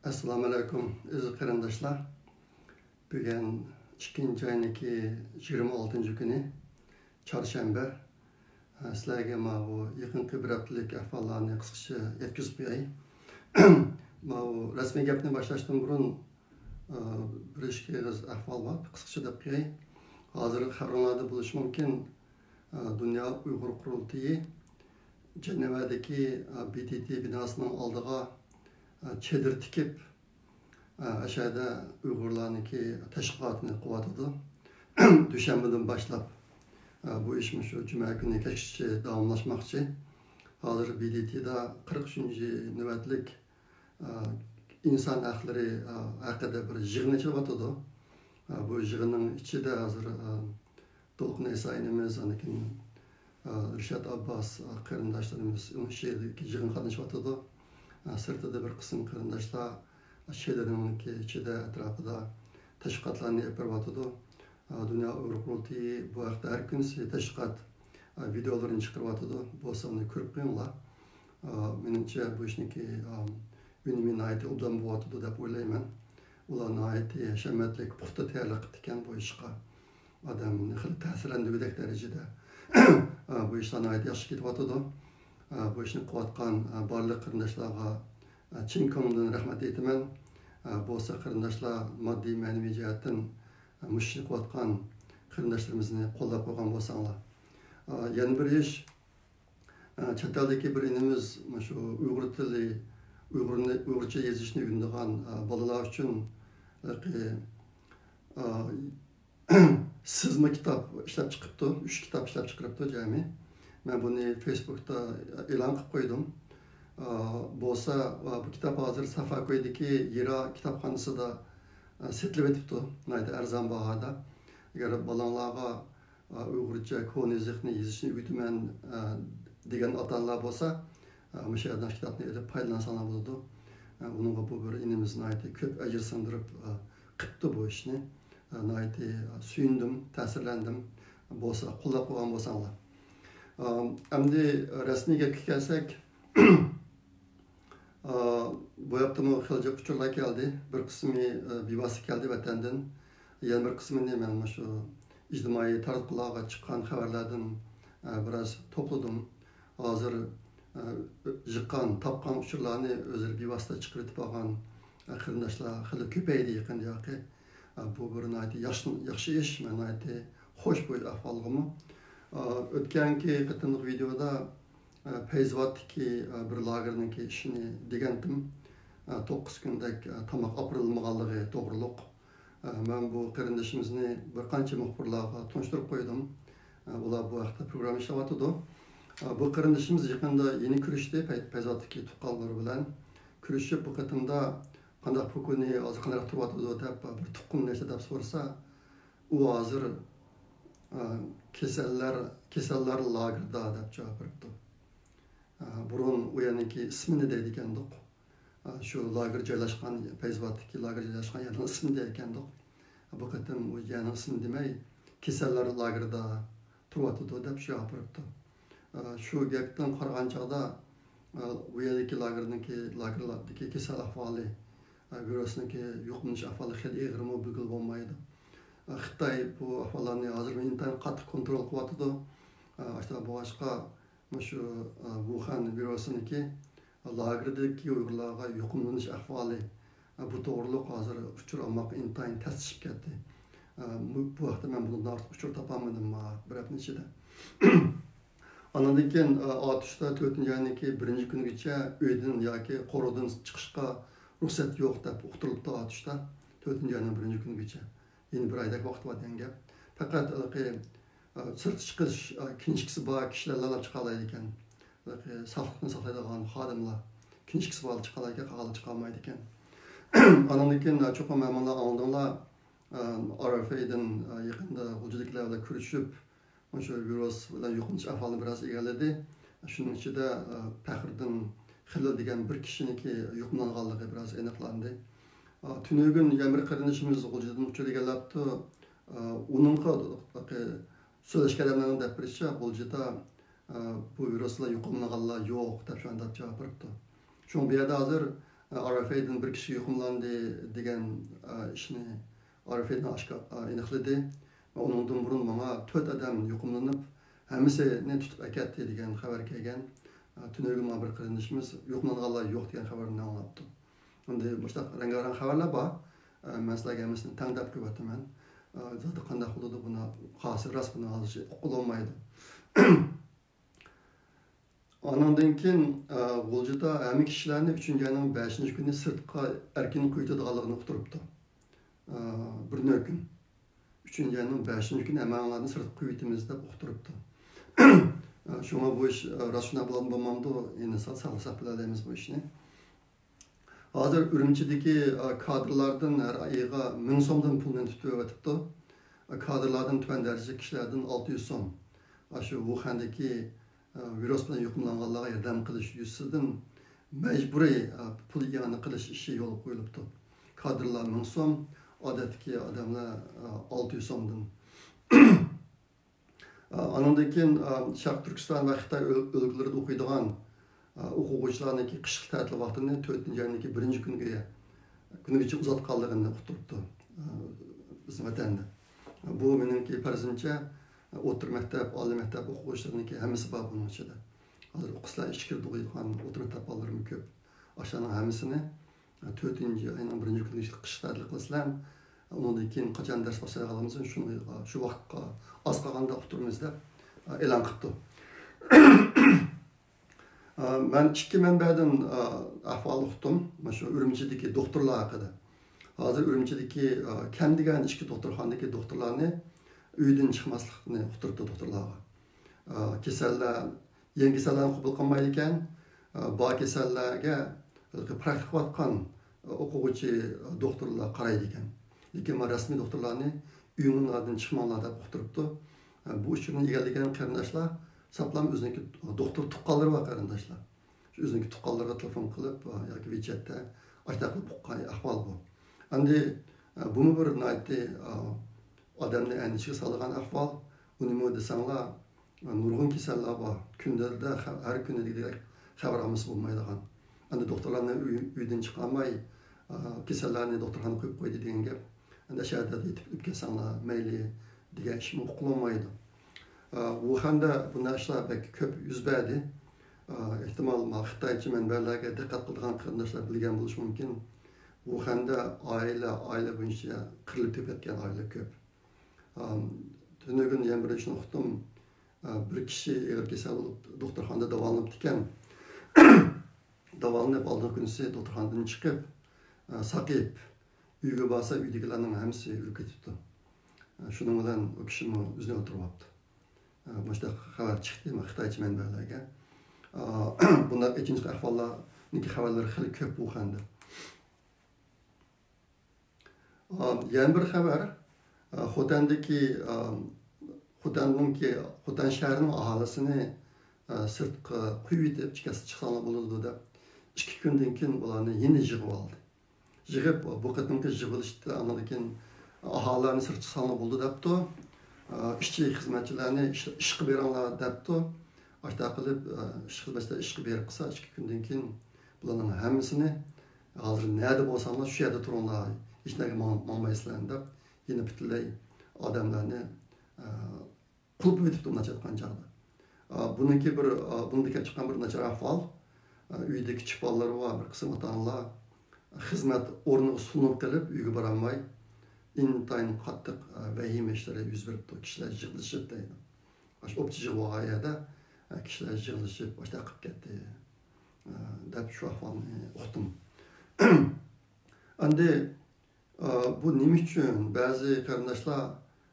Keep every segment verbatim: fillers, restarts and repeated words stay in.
ئەسسالامۇئەلەيكۇم، ئەزىز قېرىنداشلار. بۈگۈن ئىككىنچى ئاينىڭكى يىگىرمە ئالتىنچى كۈنى، چارشەنبە. ئە، سىلەرگە ماۋۇ يېقىنقى بىر ھەپتىلىك ئەھۋاللارنى قىسقىچە يەتكۈزۈپ قوياي. ماۋۇ رەسمىي گەپنى باشلاشتىن بۇرۇن، ئە، بىر ئىككى ئېغىز ئەھۋال بار، قىسقىچە دەپ قوياي. ھازىرقى خەۋىرىڭلاردا بولۇشى مۇمكىن، ئە، دۇنيا ئۇيغۇر قۇرۇلتىيى جەنىۋەدىكى، ئە، بى تى تى بىناسىنىڭ ئالدىغا، ئە، چېدىر تىكىپ، ئە، ئەشەدە ئۇيغۇرلارنىڭكى تەشۋىقاتىنى قىلىۋاتىدۇ. دۈشەنبىدىن باشلاپ، ئە، بۇ ئىش مۇشۇ جۈمە كۈنى كەچكىچە داۋاملاشماقچى. ھازىر بى تى تىدا قىرىق ئۈچىنچى نۆۋەتلىك، ئە، ئىنسان ھەقلىرى، ئە، ھەققىدە بىر يىغىن ئېچىلىۋاتىدۇ. ئە، بۇ يىغىننىڭ ئىچىدە ھازىر، ئە، دولقۇن ئەيسا ئىنىمىز، ئاندىن كېيىن، ئە، رىشات ئابباس، ئە، قېرىنداشلىرىمىز ئۇنىڭ ئىچىدىكى يىغىنغا قاتنىشىۋاتىدۇ. ئە، سىرتىدا بىر قىسىم قېرىنداشلار، ئە، شىلىنىڭكى ئىچىدە، ئەتراپىدا تەشۋىقاتلارنى ئېلىپ بېرىۋاتىدۇ. ئە، دۇنيا ئۇيغۇر قۇرۇلتىيى بۇ ھەقتە ھەر كۈنسېرى تەشۋىقات، ئە، ۋىدېئولىرىنى چىقىرىۋاتىدۇ. بولسا ئۇنى كۆرۈپ قويۇڭلار. ئە، مېنىڭچە بۇ ئىشنىڭكى، ئە، ئۈنۈمى ناھايىتى ئوبدان بولۇۋاتىدۇ دەپ ئويلايمەن. ئۇلار ناھايىتى ھەشەمەتلىك، پۇختا تەييارلىق قىپتىكەن بۇ ئىشقا. ئادەمنى خېلى تەسىرلەندۈرگۈدەك دەرىجىدە، ئە، بۇ ئىشلار ناھايىتى ياخشى كېتىۋاتىدۇ. ئە، بۇ ئىشنى قىلىۋاتقان، ئە، بارلىق قېرىنداشلارغا، ئە، چىن كۆڭلۈمدىن رەھمەت ئېيتىمەن. ئە، بولسا قېرىنداشلار ماددىي، مەنىۋى جەھەتتىن، ئە، مۇشۇ ئىشنى قىلىۋاتقان قېرىنداشلىرىمىزنى قوللاپ قويغان بولساڭلار. ئە، يەنە بىر ئىش، ئە، چەت ئەلدىكى بىر ئىنىمىز مۇشۇ ئۇيغۇر تىلى، ئۇيغۇرنى، ئۇيغۇرچە يېزىشنى ئۆگىنىدىغان، ئە، بالىلار ئۈچۈن، ئە، سىزما كىتاب ئىشلەپ چىقىپتۇ، ئۈچ كىتاب ئىشلەپ چىقىرىپتۇ جەمئىي. مەن بۇنى فېيسبۇكتا ئېلان قىلىپ قويدۇم. ئە، بولسا، ئە، بۇ كىتاب ھازىر سافاكويدىكى ھىرا كىتابخانىسىدا، ئە، سېتىلىۋېتىپتۇ، ناھايىتى ئەرزان باھادا. ئەگەر بالىڭلارغا ئۇيغۇرچە كونا يېزىقنى يېزىشنى ئۆگىتىمەن، ئە، دېگەن ئاتا-ئانىلار بولسا، ئە، مۇشۇ يەردىن كىتابنى ئېلىپ پايدىلانساڭلار بولىدۇ. ئە، ئۇنىڭغا بۇ بىر ئىنىمىز ناھايىتى كۆپ ئەجىر سىڭدۈرۈپ، ئە، قىپتۇ بۇ ئىشنى. ئە، ناھايىتى، ئە، سۆيۈندۈم، تەسىرلەندىم. بولسا قوللاپ قويغان بولساڭلار. ئە، ئەمدى رەسمىي گەپكە كەلسەك، ئا، بۇ ھەپتىمۇ خېلى جىق ئۇچۇرلار كەلدى. بىر قىسمى، ئا، بىۋاسىتە كەلدى ۋەتەندىن. يەنە بىر قىسمىنى مەن مۇشۇ ئىجتىمائىي تاراتقۇلارغا چىققان خەۋەرلەردىن، ئا، بىراز توپلىدىم. ھازىر، ئا، يىغقان، تاپقان ئۇچۇرلارنى ئۆزلىرى بىۋاسىتە چىقىرىۋېتىپ ئالغان، ئا، قېرىنداشلار خېلى كۆپەيدى يېقىندا ياقى. ئا، بۇ بىر ناھايىتى ياخشى، ياخشى ئىش، مەن ناھايىتى خوش بۇ ئەھۋالغىمۇ. ئا، ئۆتكەنكى قېتىملىق ۋىدېودا ئە، پەيزاۋاتتىكى، ئە، بىر لاگېرنىڭكى ئىشىنى دېگەنتىم. ئە، توققۇز كۈندەك، ئە، تاماق ئاپىرىلمىغانلىقى توغرۇلۇق. ئە، مەن بۇ قېرىندىشىمىزنى بىر قانچە مۇخبىرلارغا تونۇشتۇرۇپ قويدۇم. ئە، ئۇلار بۇ ھەقتە پروگرامما ئىشلەۋاتىدۇ. ئە، بۇ قېرىندىشىمىز يېقىندا يەنە كۆرۈشتى پەي-، پەيزاۋاتتىكى تۇغقانلىرى بىلەن. كۆرۈشۈپ، بۇ قېتىمدا قانداق پوكۇنى ھازىر قانداق تۇرۇۋاتىدۇ دەپ، بىر تۇغقىنى نەشتە دەپ سورىسا، ئۇ ھازىر، ئا، كېسەللەر، كېسەللەر لاگېرىدا دەپ جاۋاب بېرىپتۇ. ئا، بۇرۇن ئۇ يەرنىڭكى ئىسمىنى دەيدىكەندۇق. ئا، شۇ لاگېر جايلاشقان، پەيزاۋاتتىكى لاگېر جايلاشقان يەرنىڭ ئىسمىنى دەيدىكەندۇق. بۇ قېتىم ئۇ يەرنىڭ ئىسمىنى دېمەي، كېسەللەر لاگېرىدا تۇرۇۋاتىدۇ دەپ شۇ جاۋاب بېرىپتۇ. ئا، شۇ گەپتىن قارىغان چاغدا، ئا، بۇ يەردىكى لاگېرنىڭكى، لاگېرلاردىكى كېسەل ئەھۋالى، ئا، ۋىرۇسنىڭكى يۇقۇملىنىش ئەھۋالى خېلى ئېغىرمۇ بىلگىلى بولمايدۇ. ئا، خىتاي بۇ ئەھۋاللارنى ھازىر ئىنتايىن قاتتىق كونترول قىلىۋاتىدۇ. ئا، ئاشۇنداق بولغاچقا، مۇشۇ، ئا، ۋۇخەن ۋىرۇسىنىڭكى لاگېردىكى ئۇيغۇرلارغا يۇقۇملىنىش ئەھۋالى، ئا، بۇ توغرۇلۇق ھازىر ئۇچۇر ئالماق ئىنتايىن تەسلىشىپ كەتتى. ئا، بۇ، بۇ ھەقتە مەن بۇنىڭدىن ئارتۇق ئۇچۇر تاپالمىدىم، ئا، بىر ھەپتىنىڭ ئىچىدە. ئاندىن كېيىن، ئا، ئاتۇشتا تۆتىنچى ئاينىڭكى بىرىنچى كۈنىگىچە ئۆيدىن ياكى قورۇدىن چىقىشقا رۇخسەت يوق دەپ ئۇقتۇرۇلۇپتۇ ئاتۇشتا. تۆتىنچى ئاينىڭ بىرىنچى كۈنىگىچە. يەنە بىر ئايدەك ۋاقىت بار دېگەن گەپ. پەقەت ھېلىقى، ئا، سىرتقا چىقىش، ئا، كىنىشكىسى بار كىشىلەرلا چىقالايدىكەن. ھېلىقى ساقلىقنى ساقلايدىغان خادىملار كىنىشكىسى بارلا چىقالايدىكەن، قالغانلار چىقالمايدىكەن. ئانىڭدىن كېيىن، ئا، چوقۇم ھەممىڭلار ئاڭلىدىڭلار، ئا، ئار ئېف ئېيدىن، ئا، يېقىندا غۇلجىدىكىلەر بىلەن كۆرۈشۈپ، مۇشۇ ۋىرۇس بىلەن يۇقۇملىنىش ئەھۋالىنى بىراز ئىگىلىدى. شۇنىڭ ئىچىدە، ئە، پەخرىدىن خېلىل دېگەن بىر كىشىنىڭكى يۇقۇملانغانلىقى بىراز ئېنىقلاندى. ئە، تۈنۈگۈن يەنە بىر قېرىندىشىمىز غۇلجىدىن ئۇچۇر ئىگىلەپتۇ. ئە، ئۇنىڭغا سۆزلەشكەن ئادەملەرنىڭ دەپ بېرىشىچە، غۇلجىدا، ئە، بۇ ۋىرۇس بىلەن يۇقۇملانغانلار يوق دەپ شۇنداق جاۋاب بېرىپتۇ. شۇڭا بۇ يەردە ھازىر، ئارفەيدىن بىر كىشى يۇقۇملاندى دېگەن، ئە، ئىشنى ئارفەيدىن ئاشكا-، ئە، ئېنىقلىدى. ئۇنىڭدىن بۇرۇن ماڭا تۆت ئادەم يۇقۇملىنىپ، ھەممىسىنى تۇتۇپ ئەكەتتى دېگەن خەۋەر كەلگەن. ئە، تۈنۈگۈن ماڭا بىر قېرىندىشىمىز يۇقۇملانغانلار يوق دېگەن خەۋەرنى ئاڭلاپتۇ. ئەمدى مۇشۇنداق رەڭگارەڭ خەۋەرلەر بار. ئە، مەن سىلەرگە ھەممىسىنى تەڭ دەپ قويۇۋاتىمەن. ئە، زادى قانداق بولىدۇ، بۇنى قايسى راست، بۇنى ھازىرچە ئۇققىلى بولمايدۇ. ئانىڭدىن كېيىن، ئە، غۇلجىدا ھەممە كىشىلەرنى ئۈچىنچى ئاينىڭ بەشىنچى كۈنى سىرتقا ئەركىن قويۇۋېتىدىغانلىقىنى ئۇقتۇرۇپتۇ. ئە، بىر نۆكۈن. ئۈچىنچى ئاينىڭ بەشىنچى كۈنى ھەممەڭلارنى سىرتقا قويۇۋېتىمىز دەپ ئۇقتۇرۇپتۇ. ئە، شۇڭا بۇ ئىش، ئە، راست شۇنداق بولامدۇ بولمامدۇ، يەنە سا-، ساقلىساق بىلەلەيمىز بۇ ئىشنى. ھازىر ئۈرۈمچىدىكى، ئە، كادىرلاردىن ھەر ئايغا مىڭ سومدىن پۇلنى تۇتۇۋېتىپتۇ. ئە، كادىرلاردىن تۆۋەن دەرىجىلىك كىشىلەردىن ئالتە يۈز سوم. ئاشۇ ۋۇخەندىكى، ئە، ۋىرۇس بىلەن يۇقۇملانغانلارغا ياردەم قىلىش يۈزىسىدىن مەجبۇرىي، ئە، پۇل ئىئانە قىلىش ئىشى يولغا قويۇلۇپتۇ. كادىرلار مىڭ سوم، ئادەتتىكى ئادەملەر، ئە، ئالتە يۈز سومدىن. ئانىڭدىن كېيىن، شەرقىي تۈركىستان ۋە خىتاي ئۆل-، ئۆلكىلىرىدە ئوقۇيدىغان ئوقۇغۇچىلارنىڭكى قىشلىق تەتىل ۋاقتىنى تۆتىنچى ئاينىڭكى بىرىنچى كۈنىگە، كۈنىگىچە ئۇزارتقانلىقىنى ئۇقتۇرۇپتۇ، بىزنىڭ ۋەتەندە. بۇ مېنىڭكى پەرىزىمچە، ئوتتۇرا مەكتەپ، ئالىي مەكتەپ ئوقۇغۇچىلىرىنىڭكى ھەممىسى بار بۇنىڭ ئىچىدە. ھازىر ئوقۇسىلەر ئىچكىرىدە ئوقۇيدىغان ئوتتۇرا مەكتەپ بالىلىرىمۇ كۆپ. ئاشۇلارنىڭ ھەممىسىنى تۆتىنچى ئاينىڭ بىرىنچى كۈنى قىش تەتىل قىلىسىلەر. ئۇنىڭدىن كېيىن قاچان دەرس باشلايدىغانلىقىمىزنى شۇنىڭغا، شۇ ۋاقىتقا ئاز قالغاندا ئۇقتۇرىمىز دەپ ئېلان قىپتۇ. مەن ئىككى مەنبەدىن ئەھۋال ئۇقتۇم، مانا شۇ ئۈرۈمچىدىكى دوختۇرلار ھەققىدە. ھازىر ئۈرۈمچىدىكى كەم دېگەن ئىككى دوختۇرخانىدىكى دوختۇرلارنى ئۆيدىن چىقماسلىقنى ئۇقتۇرۇپتۇ دوختۇرلارغا. كېسەللەر يېڭى كېسەللەرنى قوبۇل قىلمايدىكەن، بار كېسەللەرگە ھېلىقى پراكتىك قىلىۋاتقان ئوقۇغۇچى دوختۇرلار قارايدىكەن. لېكىن مانا رەسمىي دوختۇرلارنى ئۆيۈڭلاردىن چىقماڭلار دەپ ئۇقتۇرۇپتۇ. بۇ ئۇچۇرنى ئىگىلىگەن قېرىنداشلار ساپلام ئۆزىنىڭكى دوختۇر تۇغقانلىرى بار قېرىنداشلار. شۇ ئۆزىنىڭكى تۇغقانلىرىغا تېلېفون قىلىپ ياكى ۋىچەتتە ئاشۇنداق قىلىپ ئۇققان ئەھۋال بۇ. ئەمدى بۇمۇ بىر ناھايىتى ئادەمنى ئەندىشىگە سالىدىغان ئەھۋال. ئۇنىمۇ دېسەڭلار، نۇرغۇن كېسەللەر بار. كۈندىلىدە خە-، ھەر كۈنى دېگۈدەك خەۋەر ئالمىسا بولمايدىغان. ئەمدى دوختۇرلارنى ئۆي-، ئۆيدىن چىقارماي، ئا، كېسەللەرنى دوختۇرخانىغا قويۇپ قويدى دېگەن گەپ. ئەمدى ئەشەدە يېتىپ ئۆلۈپ كەتسەڭلار مەيلى دېگەن ئىشمۇ ئۇقۇلمايدۇ. ئا، ۋۇخەندە بۇنداق ئىشلار بەك كۆپ يۈز بەردى. ئا، ئېھتىمال، ما خىتايچە مەنبەلەرگە دىققەت قىلىدىغان قېرىنداشلار بىلگەن بولۇشى مۇمكىن. ۋۇخەندە ئائىلە، ئائىلە بويىچە قىرىلىپ تۈگەپ كەتكەن ئائىلە كۆپ. ئا، تۈنۈگۈن يەنە بىر ئىشنى ئۇقتۇم. ئا، بىر كىشى ئېغىر كېسەل بولۇپ، دوختۇرخانىدا داۋالىنىپتىكەن. داۋالىنىپ، ئالدىنقى كۈنىسى دوختۇرخانىدىن چىقىپ، ئا، ساقىيىپ، ئۆيگە بارسا، ئۆيدىكىلەرنىڭ ھەممىسى ئۆلۈپ كېتىپتۇ. ئا، شۇنىڭ بىلەن ئۇ كىشىمۇ ئۆزىنى ئۆلتۈرۈۋاپتۇ. ئا، مۇشۇنداق خەۋەر چىقتى، ما خىتايچە مەنبەلەرگە. ئا، بۇنداق ئېچىنىشلىق ئەھۋاللارنىڭكى خەۋەرلىرى خېلى كۆپ ۋۇخەندە. ئا، يەنە بىر خەۋەر، ئا، خوتەندىكى، ئا، خوتەننىڭكى، خوتەن شەھىرىنىڭ ئاھالىسىنى، ئا، سىرتقا قويۇۋېتىپ، چىقسا-، چىقساڭلار بولىدۇ دەپ، ئىككى كۈندىن كېيىن ئۇلارنى يەنە يىغىۋالدى. يىغىپ، بۇ قېتىمقى يىغىۋېلىشتا ئاندىن كېيىن ئاھالىلەرنى سىرتقا چىقساڭلار بولىدۇ دەپتۇ. ئا، ئىشچى خىزمەتچىلەرنى ئىش-، ئىشقا بېرىڭلار دەپتۇ. ئاشۇنداق قىلىپ، ئا، ئىش خىزمەتچىلەر ئىشقا بېرىپ قالسا، ئىككى كۈندىن كېيىن بۇلارنىڭ ھەممىسىنى، ھازىر نەدە بولساڭلار شۇ يەردە تۇرۇڭلار، ھېچ نەگە ماڭ-، ماڭمايسىلەر دەپ، يەنە پۈتۈنلەي ئادەملەرنى، ئە، قۇلۇپلىۋېتىپتۇ، مۇنداقچە ئېيتقان چاغدا. ئە، بۇنىڭكى بىر، ئە، بۇنىڭدا كېلىپ چىققان بىر ناچار ئەھۋال، ئە، ئۆيدە كىچىك بالىلىرى بار بىر قىسىم ئاتا-ئانىلار خىزمەت ئورنىغا سۇنۇپ قېلىپ، ئۆيگە بارالماي، ئىنتايىن قاتتىق، ئە، ۋەھىمە ئىشلىرى يۈز بېرىپتۇ، كىشىلەر يىغلىشىپ دەيدۇ. ئاشۇ ئوپچە يىغىۋالغان يەردە، ئە، كىشىلەر يىغلىشىپ، ئاشۇنداق قىلىپ كەتتى، ئە، دەپ شۇ ئەھۋالنى ئۇقتۇم. ئەمدى، ئە، بۇ نېمە ئۈچۈن؟ بەزى قېرىنداشلار،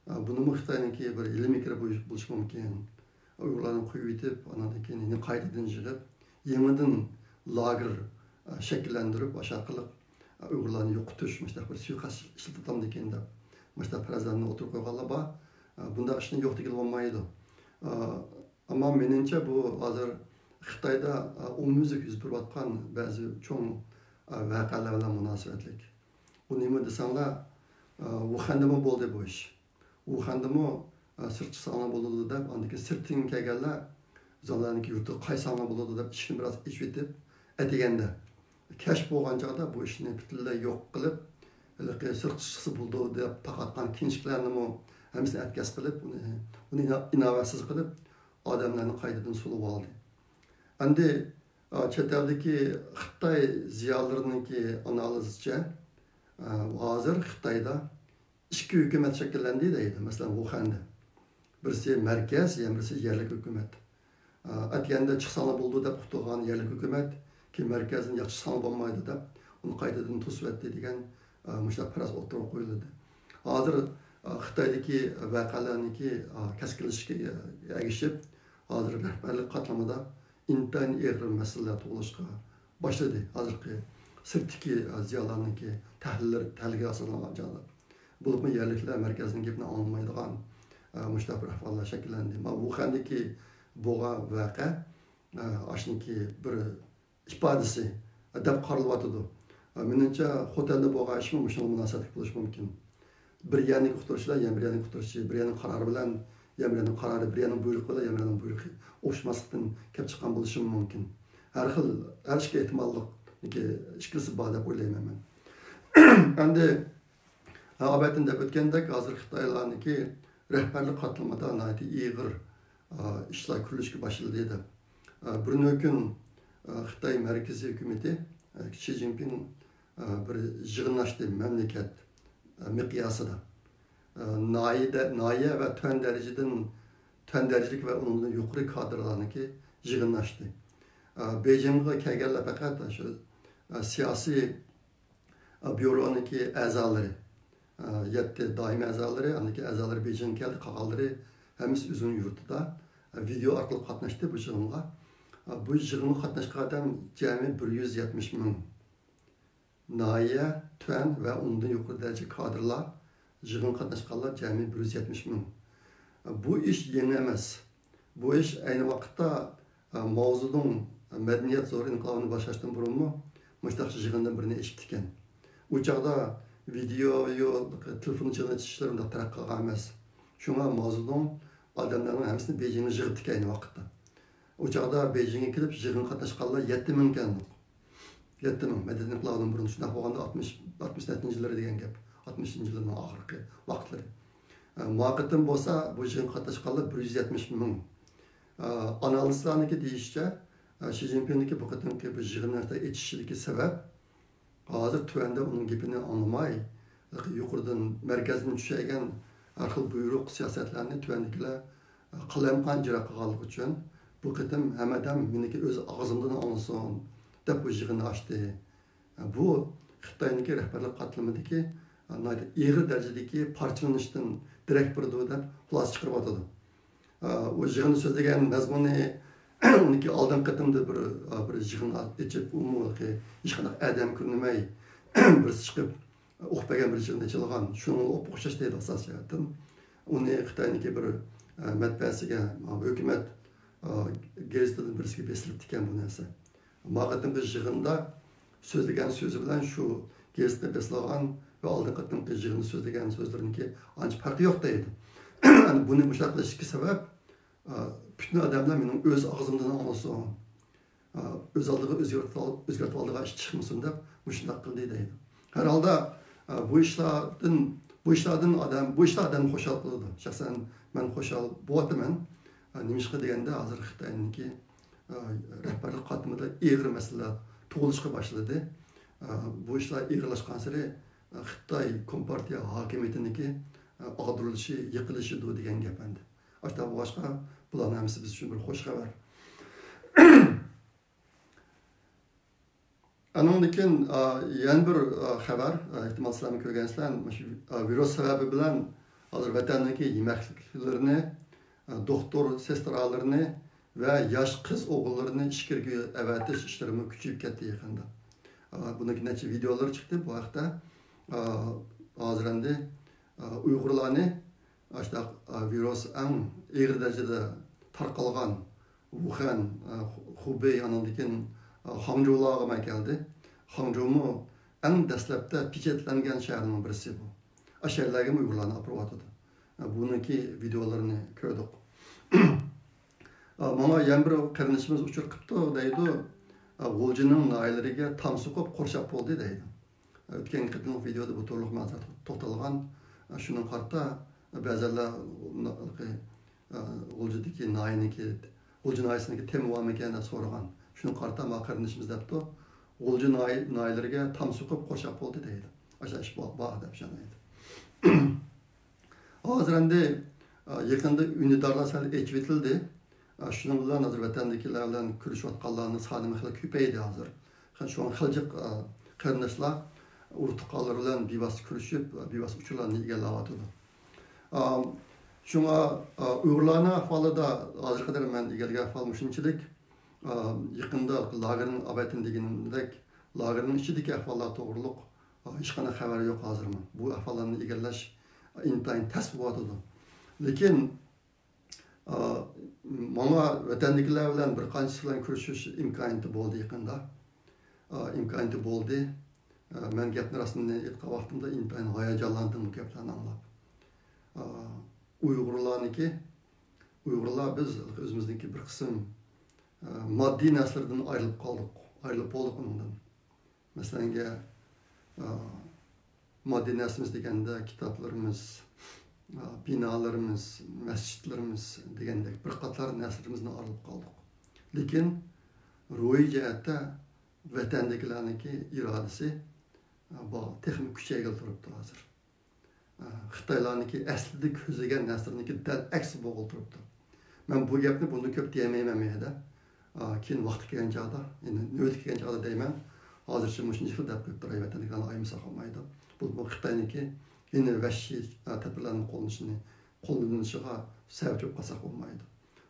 ئە، بۇنىمۇ خىتاينىڭكى بىر ھىيلە-مىكرى بولۇش-، بولۇشى مۇمكىن. ئۇيغۇرلارنى قويۇۋېتىپ، ئاناندىن كېيىن يەنە قايتىدىن يىغىپ، يېڭىدىن لاگېر، ئە، شەكىللەندۈرۈپ، ئاشۇ ئارقىلىق، ئە، ئۇيغۇرلارنى يوقىتىش، مۇشۇنداق بىر سۇيىقەست ئىشلىتىۋاتامدىكىن دەپ، مۇشۇنداق پەرەزلەرنى ئوتتۇرىغا قويغانلار بار. ئە، بۇنداق ئىشنى يوق دېگىلى بولمايدۇ. ئە، ئەمما مېنىڭچە، بۇ ھازىر خىتايدا، ئە، ئومۇميۈزلۈك يۈز بېرىۋاتقان بەزى چوڭ، ئە، ۋەقەلەر بىلەن مۇناسىۋەتلىك. بۇ نېمە دېسەڭلار، ئە، ۋۇخەندىمۇ بولدى بۇ ئىش. ۋۇخەندىمۇ، ئە، سىرتقا چىقساڭلار بولىدۇ دەپ، ئاندىن كېيىن سىرتتىن كەلگەنلەر ئۆزۈڭلارنىڭكى يۇرتىغا قايتساڭلار بولىدۇ دەپ، ئىشىكنى بىراز ئېچىۋېتىپ، ئەتىگەندە كەچ بولغان چاغدا بۇ ئىشنى پۈتۈنلەي يوق قىلىپ، ھېلىقى سىرتقا چىقسا بولىدۇ دەپ تارقاتقان كىنىشكىلەرنىمۇ ھەممىسىنى ئەتكەس قىلىپ، ئۇنى، ئۇنى ئىنا-، ئىناۋەتسىز قىلىپ، ئادەملەرنى قايتىدىن سولىۋالدى. ئەمدى، ئا، چەت ئەلدىكى خىتاي زىيالىيلىرىنىڭكى ئانالىزىچە، ئا، ھازىر خىتايدا ئىككى ھۆكۈمەت شەكىللەندى دەيدۇ، مەسىلەن، ۋۇخەندە. بىرسى مەركەز، يەنە بىرسى يەرلىك ھۆكۈمەت. ئا، ئەتىگەندە چىقساڭلار بولىدۇ دەپ ئۇقتۇرغان يەرلىك ھۆكۈمەت، كېيىن مەركەزدىن ياق چىقساڭلار بولمايدۇ دەپ، ئۇنى قايتىدىن توسۇۋەتتى دېگەن، ئا، مۇشۇنداق پەرەز ئوتتۇرىغا قويۇلدى. ھازىر، ئا، خىتايدىكى ۋەقەلەرنىڭكى، ئا، كەسكىنلىشىشىگە ئەگىشىپ، ھازىر رەھبەرلىك قاتلىمىدا ئىنتايىن ئېغىر مەسىلىلەر تۇغۇلۇشقا باشلىدى. ھازىرقى سىرتتىكى، ئا، زىيالىيلارنىڭكى تەھلىللىرى، تەھلىلگە ئاساسلانغان چاغدا. بولۇپمۇ يەرلىكلەر مەركەزنىڭ گېپىنى ئاڭلىمايدىغان، ئە، مۇشۇنداق بىر ئەھۋاللار شەكىللەندى. مانا ۋۇخەندىكى بولغان ۋەقە، ئە، ئاشۇنىڭكى بىر ئىپادىسى، ئە، دەپ قارىلىۋاتىدۇ. ئە، مېنىڭچە، خوتەندە بولغان ئىشمۇ مۇشۇنىڭغا مۇناسىۋەتلىك بولۇشى مۇمكىن. بىر يەرنىڭ ئۇقتۇرۇشى بىلەن يەنە بىر يەرنىڭ ئۇقتۇرۇشى، بىر يەرنىڭ قارارى بىلەن يەنە بىر يەرنىڭ بۇيرۇقى، بىر يەرنىڭ بۇيرۇقى بىلەن يەنە بىر يەرنىڭ بۇيرۇقى ئوخشىماسلىقتىن كېلىپ چىققان بولۇشىمۇ مۇمكىن. ھەر خىل، ھەر ئىككى ئېھتىماللىقنىڭكى ئىككىلىسى بار دەپ ئويلايمەن مەن. ئەمدى، ھە، ئابەتتىن دەپ ئۆتكەندەك، ھازىر خىتايلارنىڭكى رەھبەرلىك قاتلىمىدا ناھايىتى ئېغىر، ئا، ئىشلار كۆرۈلۈشكە باشلىدى دەپ. ئا، بىر كۈن، ئا، خىتاي مەركىزىي ھۆكۈمىتى، ئا، شى جىنپىڭ، ئا، بىر يىغىن ئاچتى مەملىكەت، ئا، مىقياسىدا. ئا، ناھىيەدە، ناھىيە ۋە تۆۋەن دەرىجىدىن، تۆۋەن دەرىجىلىك ۋە ئۇنىڭدىن يۇقىرى كادىرلارنىڭكى يىغىنى ئاچتى. ئا، بېيجىڭغا كەلگەنلەر پەقەت شۇ، ئا، سىياسىي بيۇرونىڭكى ئەزالىرى، يەتتە دائىمىي ئەزالىرى، ئاندىن كېيىن ئەزالىرى بېيجىڭغا كەلدى، قالغانلىرى ھەممىسى ئۆزىنىڭ يۇرتىدا ۋىدېو ئارقىلىق قاتناشتى بۇ يىغىنغا. بۇ يىغىنغا قاتناشقان ئادەم جەمئىي بىر يۈز يەتمىش مىڭ. ناھىيە، تۆۋەن ۋە ئۇنىڭدىن يۇقىرى دەرىجە كادىرلار، يىغىنغا قاتناشقانلار جەمئىي بىر يۈز يەتمىش مىڭ. بۇ ئىش يېڭى ئەمەس. بۇ ئىش ئەينى ۋاقىتتا، ئە، ماۋزېدۇڭ مەدەنىيەت زور ئىنقىلابىنى باشلاشتىن بۇرۇنمۇ مۇشۇنداق يىغىندىن بىرنى ئېچىپتىكەن. ئۇ چاغدا ۋىدېو، يو-، تېلېفون يىغىنى ئېچىشلىرى ئۇنداق تەرەققىي قىلغان ئەمەس. شۇڭا ماۋزېدۇڭ ئادەملەرنىڭ ھەممىسىنى بېيجىڭغا يىغىپتىكەن ئەينى ۋاقىتتا. ئۇ چاغدا بېيجىڭغا كېلىپ يىغىنغا قاتناشقانلار يەتتە مىڭ ئىكەن. يەتتە مىڭ، مەدەنىيەت ئىنقىلابىدىن بۇرۇن شۇنداق بولغاندا ئاتمىش، ئاتمىش نەچچىنچى يىللىرى دېگەن گەپ. ئاتمىشىنچى يىللارنىڭ ئاخىرقى ۋاقىتلىرى. ئە، ما قېتىم بولسا بۇ يىغىنغا قاتناشقانلار بىر يۈز يەتمىش مىڭ. ئە، ئانالىزلارنىڭكى دېيىشىچە، ئە، شى جىنپىڭنىڭكى بۇ قېتىمقى بۇ يىغىننى ئېچىشىدىكى سەۋەب، ھازىر تۆۋەندە ئۇنىڭ گېپىنى ئاڭلىماي، يۇقىرىدىن، مەركەزدىن چۈشەيگەن ھەر خىل بۇيرۇق، سىياسەتلەرنى تۆۋەندىكىلەر قالايمىقان ئىجرا قىلغانلىقى ئۈچۈن، بۇ قېتىم ھەممە ئادەم مېنىڭكى ئۆز ئاغزىمدىن ئاڭلىسۇن دەپ بۇ يىغىننى ئاچتى. بۇ خىتاينىڭكى رەھبەرلىك قاتلىمىدىكى ناھايىتى ئېغىر دەرىجىدىكى پارچىلىنىشتىن دېرەك بېرىدۇ دەپ خۇلاسە چىقىرىۋاتىدۇ. ئۇ يىغىندا سۆزلىگەن مەزمۇنى ئۇنىڭكى ئالدىنقى قېتىمدا بىر، بىر يىغىن ئېچىپ، ئۇمۇ ھېچقانداق ئادەم كۆرۈنمەي، بىرسى چىقىپ، ئوقۇپ بەرگەن بىر يىغىن ئېچىلغان، شۇنىڭغا ئوخشاش دەيدۇ ئاساسىي جەھەتتىن. ئۇنى خىتاينىڭكى بىر، ئە، مەتبەئەسىگە، ھۆكۈمەت، ئە، گېزىتىدىن بىرسىگە بېسىلىپتىكەن بۇ نەرسە. ما قېتىمقى يىغىندا سۆزلىگەن سۆزى بىلەن شۇ گېزىتتە بېسىلغان ۋە ئالدىنقى قېتىمقى يىغىندا سۆزلىگەن سۆزلىرىنىڭكى ئانچە پەرقى يوق دەيدۇ. بۇنى مۇشۇنداق قىلىشتىكى سەۋەب، ئە، پۈتۈن ئادەملەر مېنىڭ ئۆز ئاغزىمدىن ئاڭلىسۇن. ئۆز ئالدىغا ئۆزگەرتىۋال-، ئۆزگەرتىۋالىدىغان ئىش چىقمىسۇن دەپ مۇشۇنداق قىلدى دەيدۇ. ھەر ھالدا، بۇ ئىشلاردىن، بۇ ئىشلاردىن ئادەم، بۇ ئىشلار ئادەمنى خۇشال قىلىدۇ. شەخسەن مەن خۇشال بولۇۋاتىمەن. نېمىشقا دېگەندە ھازىر خىتاينىڭكى، رەھبەرلىك قاتلىمىدا ئېغىر مەسىلىلەر تۇغۇلۇشقا باشلىدى. بۇ ئىشلار ئېغىرلاشقانسېرى، خىتاي كومپارتىيە ھاكىمىيىتىنىڭكى، ئاغدۇرۇلۇشى، يىقىلىشىدۇ دېگەن گەپ ئەمدى. ئاشۇنداق بولغاچقا، بۇلارنىڭ ھەممىسى بىز ئۈچۈن بىر خوش خەۋەر. ئانىڭدىن كېيىن، ئا، يەنە بىر، ئا، خەۋەر، ئا، ئېھتىمال سىلەرمۇ كۆرگەنسىلەر، مۇشۇ، ئا، ۋىرۇس سەۋەبى بىلەن ھازىر ۋەتەندىكى يېمەكلىكلىرىنى، ئا، دوختۇر سېسترالىرىنى ۋە ياش قىز ئوغۇللىرىنى ئىچكىرىگە ئەۋەتىش ئىشلىرىمۇ كۈچىيىپ كەتتى يېقىندا. ئا، بۇنىڭكى نەچچە ۋىدېئولىرى چىقتى بۇ ھەقتە. ئا، ھازىر ئەمدى، ئا، ئۇيغۇرلارنى ئاشۇنداق، ئا، ۋىرۇس ئەڭ ئېغىر دەرىجىدە تارقالغان ۋۇخەن، ئا، خۇ-، خۇبېي، ئانىڭدىن كېيىن، ئا، خاڭجۇلارغىمۇ كەلدى. خاڭجۇمۇ ئەڭ دەسلەپتە پېچەتلەنگەن شەھەرنىڭ بىرسى بۇ. ئاشۇ يەرلەرگىمۇ ئۇيغۇرلارنى ئاپىرىۋاتىدۇ. ئا، بۇنىڭكى ۋىدېئولىرىنى كۆردۇق. ئا، ماڭا يەنە بىر قېرىندىشىمىز ئۇچۇر قىپتۇ دەيدۇ. غۇلجىنىڭ ناھىيەلىرىگە تام سوقۇپ قورشاپ بولدى دەيدۇ. ئۆتكەن قېتىملىق ۋىدېيودا بۇ توغرىلىق مەن توختالغان. شۇنىڭغا قارىتا بەزىلەر غۇلجىدىكى ناھىيەنىڭكى، غۇلجا ناھىيەسىنىڭكى تېمى بارمىكەن دەپ سورىغان. شۇنىڭغا قارىتا ما قېرىندىشىمىز دەپتۇ، غۇلجا ناھىيەلىرىگە تام سوقۇپ قورشاپ بولدى دەيدۇ. ئاشۇ ئىش بار دەپ ئىشەنمەيدۇ. ھازىر ئەمدى، ئا، يېقىندا ئۈندىدارلار سەل ئېچىۋېتىلدى. ئا، شۇنىڭ بىلەن ھازىر ۋەتەندىكىلەر بىلەن كۆرۈشۈۋاتقانلارنىڭ سانىمۇ خېلى كۆپەيدى ھازىر. شۇڭا خېلى جىق، ئا، قېرىنداشلار ئۇرۇق-تۇغقانلىرى بىلەن بىۋاسىتە كۆرۈشۈپ، بىۋاسىتە ئۇچۇرلارنى ئىگىلەۋاتىدۇ. ئا، شۇڭا، ئا، ئۇيغۇرلارنىڭ ئەھۋالىدا ھازىرغا قەدەر مەن ئىگىلىگەن ئەھۋال مۇشۇنچىلىك. ئا، يېقىندا لاگېرنىڭ ئاۋەتىنى دېگىنىمدەك، لاگېرنىڭ ئىچىدىكى ئەھۋاللار توغرۇلۇق، ئا، ھېچقانداق خەۋەر يوق ھازىرمۇ. بۇ ئەھۋاللارنى ئىگىلەش ئىنتايىن تەس بولۇۋاتىدۇ. لېكىن، ئا، ماڭا ۋەتەندىكىلەر بىلەن بىر قانچىسى بىلەن كۆرۈشۈش ئىمكانىيىتى بولدى يېقىندا. ئا، ئىمكانىيىتى بولدى. ئا، مەن گەپنى راستىنى ئېيتقان ۋاقتىمدا ئىنتايىن ھاياجانلاندىم بۇ گەپلەرنى ئاڭلاپ. ئا، ئۇيغۇرلارنىڭكى، ئۇيغۇرلار بىز ئۆزىمىزنىڭكى بىر قىسىم، ئا، ماددىي نەرسىلىرىدىن ئايرىلىپ قالدۇق، ئايرىلىپ بولدۇق ئۇنىڭدىن. مەسىلەنگە، ئا، ماددىي نەرسىمىز دېگەندە كىتابلىرىمىز، ئا، بىنالىرىمىز، مەسچىتلىرىمىز دېگەندەك بىر قاتار نەرسىلىرىمىزدىن ئايرىلىپ قالدۇق. لېكىن روھىي جەھەتتە ۋەتەندىكىلەرنىڭكى ئىرادىسى، ئا، بار، تېخىمۇ كۈچەيگىلى تۇرۇپتۇ ھازىر. ئا، خىتايلارنىڭكى ئەسلىدە كۆزلىگەن نەرسىلىرىنىڭكى دەل ئەكسى بولغىلى تۇرۇپتۇ. مەن بۇ گەپنى بۇندىن كۆپ دېيەلمەيمەن مەيەدە. ئا، كېيىن ۋاقتى كەلگەن چاغدا، يەنە نۆۋىتى كەلگەن چاغدا دەيمەن. ھازىرچە مۇشۇنچە دەپ قويۇپ تۇراي، ۋەتەندىكىلەرنى ئايىمىساق بولمايدۇ. بۇ، بۇ خىتاينىڭكى يەنە ۋەھشىي، ئا، تەدبىرلەرنى قوللىنىشىنى، قوللىنىشىغا سەۋەبچى بولۇپ قالساق بولمايدۇ.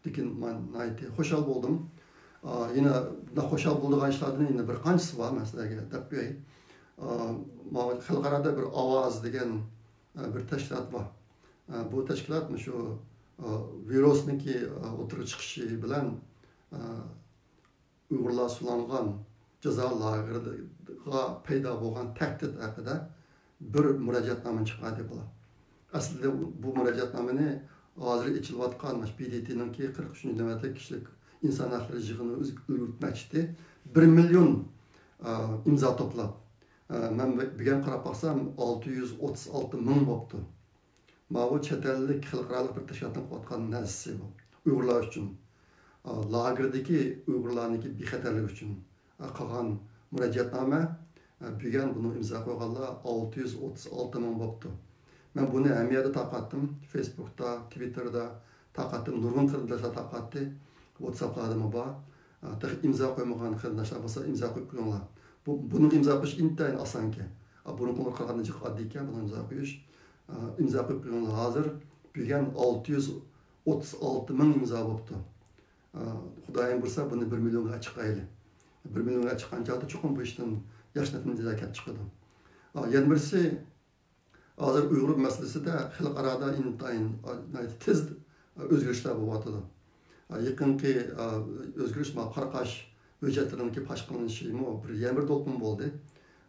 لېكىن مەن ناھايىتى خۇشال بولدۇم. ئا، يەنە بۇنداق خۇشال بولىدىغان ئىشلاردىن يەنە بىر قانچىسى بار، مەن سىلەرگە دەپ قوياي. ئا، ماۋۇ خەلقئارادا بىر ئاۋاز دېگەن، ئا، بىر تەشكىلات بار. ئا، بۇ تەشكىلات مۇشۇ، ئا، ۋىرۇسنىڭكى، ئا، ئوتتۇرىغا چىقىشى بىلەن، ئا، ئۇيغۇرلار سولانغان جازا لاگېرىغا پەيدا بولغان تەھدىت ھەققىدە بىر مۇراجىئەتنامە چىقاردى بۇلار. ئەسلىدە بۇ مۇراجىئەتنامىنى ھازىر ئېچىلىۋاتقان مۇشۇ بى دى تىنىڭكى قىرىق ئۈچىنچى نۆۋەتلىك كىشىلىك ئىنسان ھەقلىرى يىغىنى ئۆز-، ئۈلگۈرتمەكچىدى. بىر مىليون، ئا، ئىمزا توپلاپ، ئا، مەن بۈگۈن قاراپ باقسام، ئالتە يۈز ئوتتۇز ئالتە مىڭ بوپتۇ. ماۋۇ چەت ئەللىك خەلقئارالىق بىر تەشكىلاتنىڭ قىلىۋاتقان نەرسىسى بۇ. ئۇيغۇرلار ئۈچۈن، ئا، لاگېردىكى ئۇيغۇرلارنىڭكى بىخەتەرلىكى ئۈچۈن، ئا، قىلغان مۇراجىئەتنامە. ئا، بۈگۈن بۇنىڭ ئىمزا قويغانلار ئالتە يۈز ئوتتۇز ئالتە مىڭ بوپتۇ. مەن بۇنى ھەممە يەردە تارقاتتىم. فېيسبۇكتا، تىۋىتتېردا تارقاتتىم. نۇرغۇن قېرىنداشلار تارقاتتى. ۋاتساپلاردىمۇ بار. ئا، تېخى ئىمزا قويمىغان قېرىنداشلار بولسا ئىمزا قويۇپ قويۇڭلار. بۇ، بۇنىڭ ئىمزا قويۇش ئىنتايىن ئاسانكەن. ئا، بۇرۇنقىغا قارىغاندا جىق ئاددىيكەن بۇنىڭ ئىمزا قويۇش. ئا، ئىمزا قويۇپ قويۇڭلار. ھازىر بۈگۈن ئالتە يۈز ئوتتۇز ئالتە مىڭ ئىمزا بوپتۇ. ئا، خۇدايىم بۇيرۇسا بۇنى بىر مىليونغا چىقايلى. بىر مىليونغا چىققان چاغدا چوقۇم بۇ ئىشتىن ياخشى نەتىجىلەر كەپ چىقىدۇ. ئا، يەنە بىرسى، ھازىر ئۇيغۇر مەسىلىسىدە خەلقئارادا ئىنتايىن، ئا، ناھايىتى تېز ئۆزگىرىشلەر بولۇۋاتىدۇ. ئا، يېقىنقى، ئا، ئۆزگىرىش ما قاراقاش ھۆججەتلىرىنىڭكى پاش قىلىنىشىمۇ بىر يەنە بىر دولقۇن بولدى.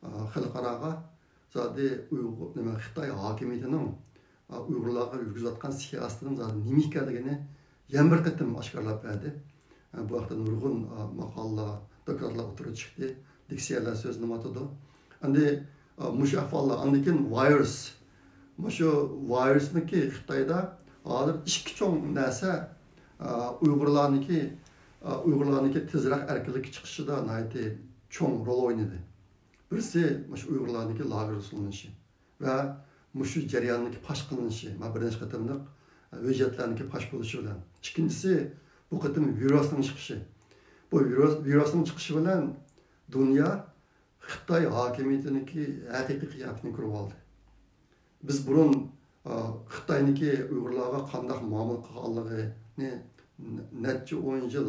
ئا، خەلقئاراغا زادى ئۇيغۇر، نېمە، خىتاي ھاكىمىيىتىنىڭ، ئا، ئۇيغۇرلارغا يۈرگۈزۈۋاتقان سىياسىتىنىڭ زادى نېمە ئىكەنلىكىنى يەنە بىر قېتىم ئاشكارىلاپ بەردى. ئا، بۇ ھەقتە نۇرغۇن، ئا، ماقالىلەر، دوكلاتلار ئوتتۇرىغا چىقتى. لېكسىيەلەر سۆزلىنىۋاتىدۇ. ئەمدى، ئا، مۇشۇ ئەھۋاللار، ئاندىن كېيىن ۋىرۇس. مۇشۇ ۋىرۇسنىڭكى خىتايدا ھازىر ئىككى چوڭ نەرسە، ئا، ئۇيغۇرلارنىڭكى، ئا، ئۇيغۇرلارنىڭكى تېزرەك ئەركىنلىككە چىقىشىدا ناھايىتى چوڭ رول ئوينىدى. بىرسى مۇشۇ ئۇيغۇرلارنىڭكى لاگېرغا سولىنىشى ۋە مۇشۇ جەرياننىڭكى پاش قىلىنىشى، مانا بىر نەچچە قېتىملىق، ئە، ھۆججەتلەرنىڭكى پاش بولۇشى بىلەن. ئىككىنچىسى، بۇ قېتىم ۋىرۇسنىڭ چىقىشى. بۇ ۋىرۇس، ۋىرۇسنىڭ چىقىشى بىلەن دۇنيا خىتاي ھاكىمىيىتىنىڭكى ھەقىقىي قىياپىتىنى كۆرۈۋالدى. بىز بۇرۇن، ئا، خىتاينىڭكى ئۇيغۇرلارغا قانداق مۇئامىلە قىلغانلىقىنى نە-، نەچچە ئون يىل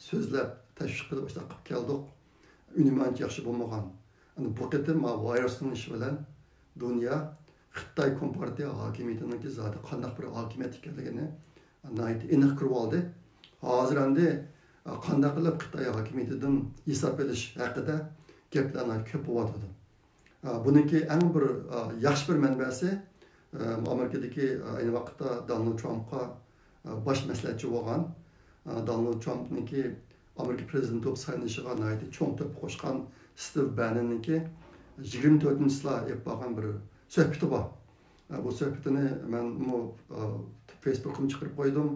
سۆزلەپ، تەشۋىق قىلىپ، ئاشۇنداق قىلىپ كەلدۇق. ئۈنۈمى ئانچە ياخشى بولمىغان. ئەمدى بۇ قېتىم ماۋۇ ۋىرۇسنىڭ ئىشى بىلەن دۇنيا خىتاي كومپارتىيە ھاكىمىيىتىنىڭكى زادى قانداق بىر ھاكىمىيەت ئىكەنلىكىنى ناھايىتى ئېنىق كۆرۈۋالدى. ھازىر ئەمدى، ئا، قانداق قىلىپ خىتاي ھاكىمىيىتىدىن ھېساب ئېلىش ھەققىدە گەپلەر ناھايىتى كۆپ بولۇۋاتىدۇ. ئا، بۇنىڭكى ئەڭ بىر، ئا، ياخشى بىر مەنبەسى، ئا، ئامېرىكىدىكى، ئا، ئەينى ۋاقىتتا دونالد ترامپقا، ئا، باش مەسلىھەتچى بولغان، ئا، دونالد ترامپنىڭكى ئامېرىكا پرېزىدېنتى بولۇپ سايلىنىشىغا ناھايىتى چوڭ تۆھپە قوشقان ستىف بەننېننىڭكى يىگىرمە تۆتىنچى چىسلا ئېلىپ بارغان بىر سۆھبىتى بار. بۇ سۆھبىتىنى مەنمۇ فېيسبۇكقىمۇ چىقىرىپ قويدۇم،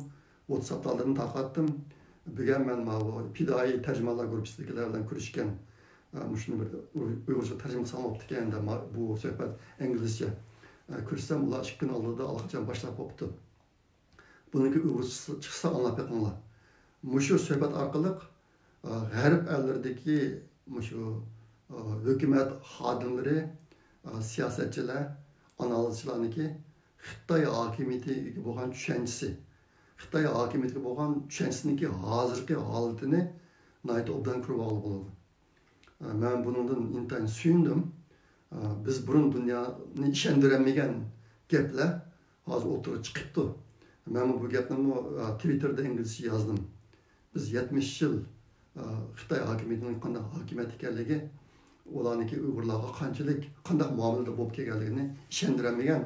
ۋاتساپلاردىن تارقاتتىم. بۈگۈن مەن ماۋۇ پىدائىي تەرجىمانلار گۇرۇپپىسىدىكىلەر بىلەن كۆرۈشكەن، مۇشۇنى بىر ئۇيغۇرچە تەرجىمە قىلسام بوپتىكەن دەپ، بۇ سۆھبەت ئىنگلىزچە. كۆرسەم، ئۇلار ئىككى كۈن ئالدىدا ئاللىقاچان باشلاپ بوپتۇ. بۇنىڭكى ئۇيغۇرچىسى چىقسا ئاڭلاپ بېقىڭلار. مۇشۇ سۆھبەت ئارقىلىق، ئە، غەرب ئەللىرىدىكى مۇشۇ، ئە، ھۆكۈمەت خادىملىرى، ئە، سىياسەتچىلەر، ئانالىزچىلارنىڭكى خىتاي ھاكىمىيىتىگە بولغان چۈشەنچىسى، خىتاي ھاكىمىيىتىگە بولغان چۈشەنچىسىنىڭكى ھازىرقى ھالىتىنى ناھايىتى ئوبدان كۆرۈۋالغىلى بولىدۇ. مەن بۇنىڭدىن ئىنتايىن سۆيۈندۈم. بىز بۇرۇن دۇنيانى ئىشەندۈرەلمىگەن گەپلەر ھازىر ئوتتۇرىغا چىقىپتۇ. مەنمۇ بۇ گەپنىمۇ، تىۋىتتېردا ئىنگلىزچە يازدىم. بىز يەتمىش يىل، خىتاي ھاكىمىيىتىنىڭ قانداق ھاكىمىيەت ئىكەنلىكى، ئۇلارنىڭكى ئۇيغۇرلارغا قانچىلىك، قانداق مۇئامىلىدە بولۇپ كەلگەنلىكىنى ئىشەندۈرەلمىگەن.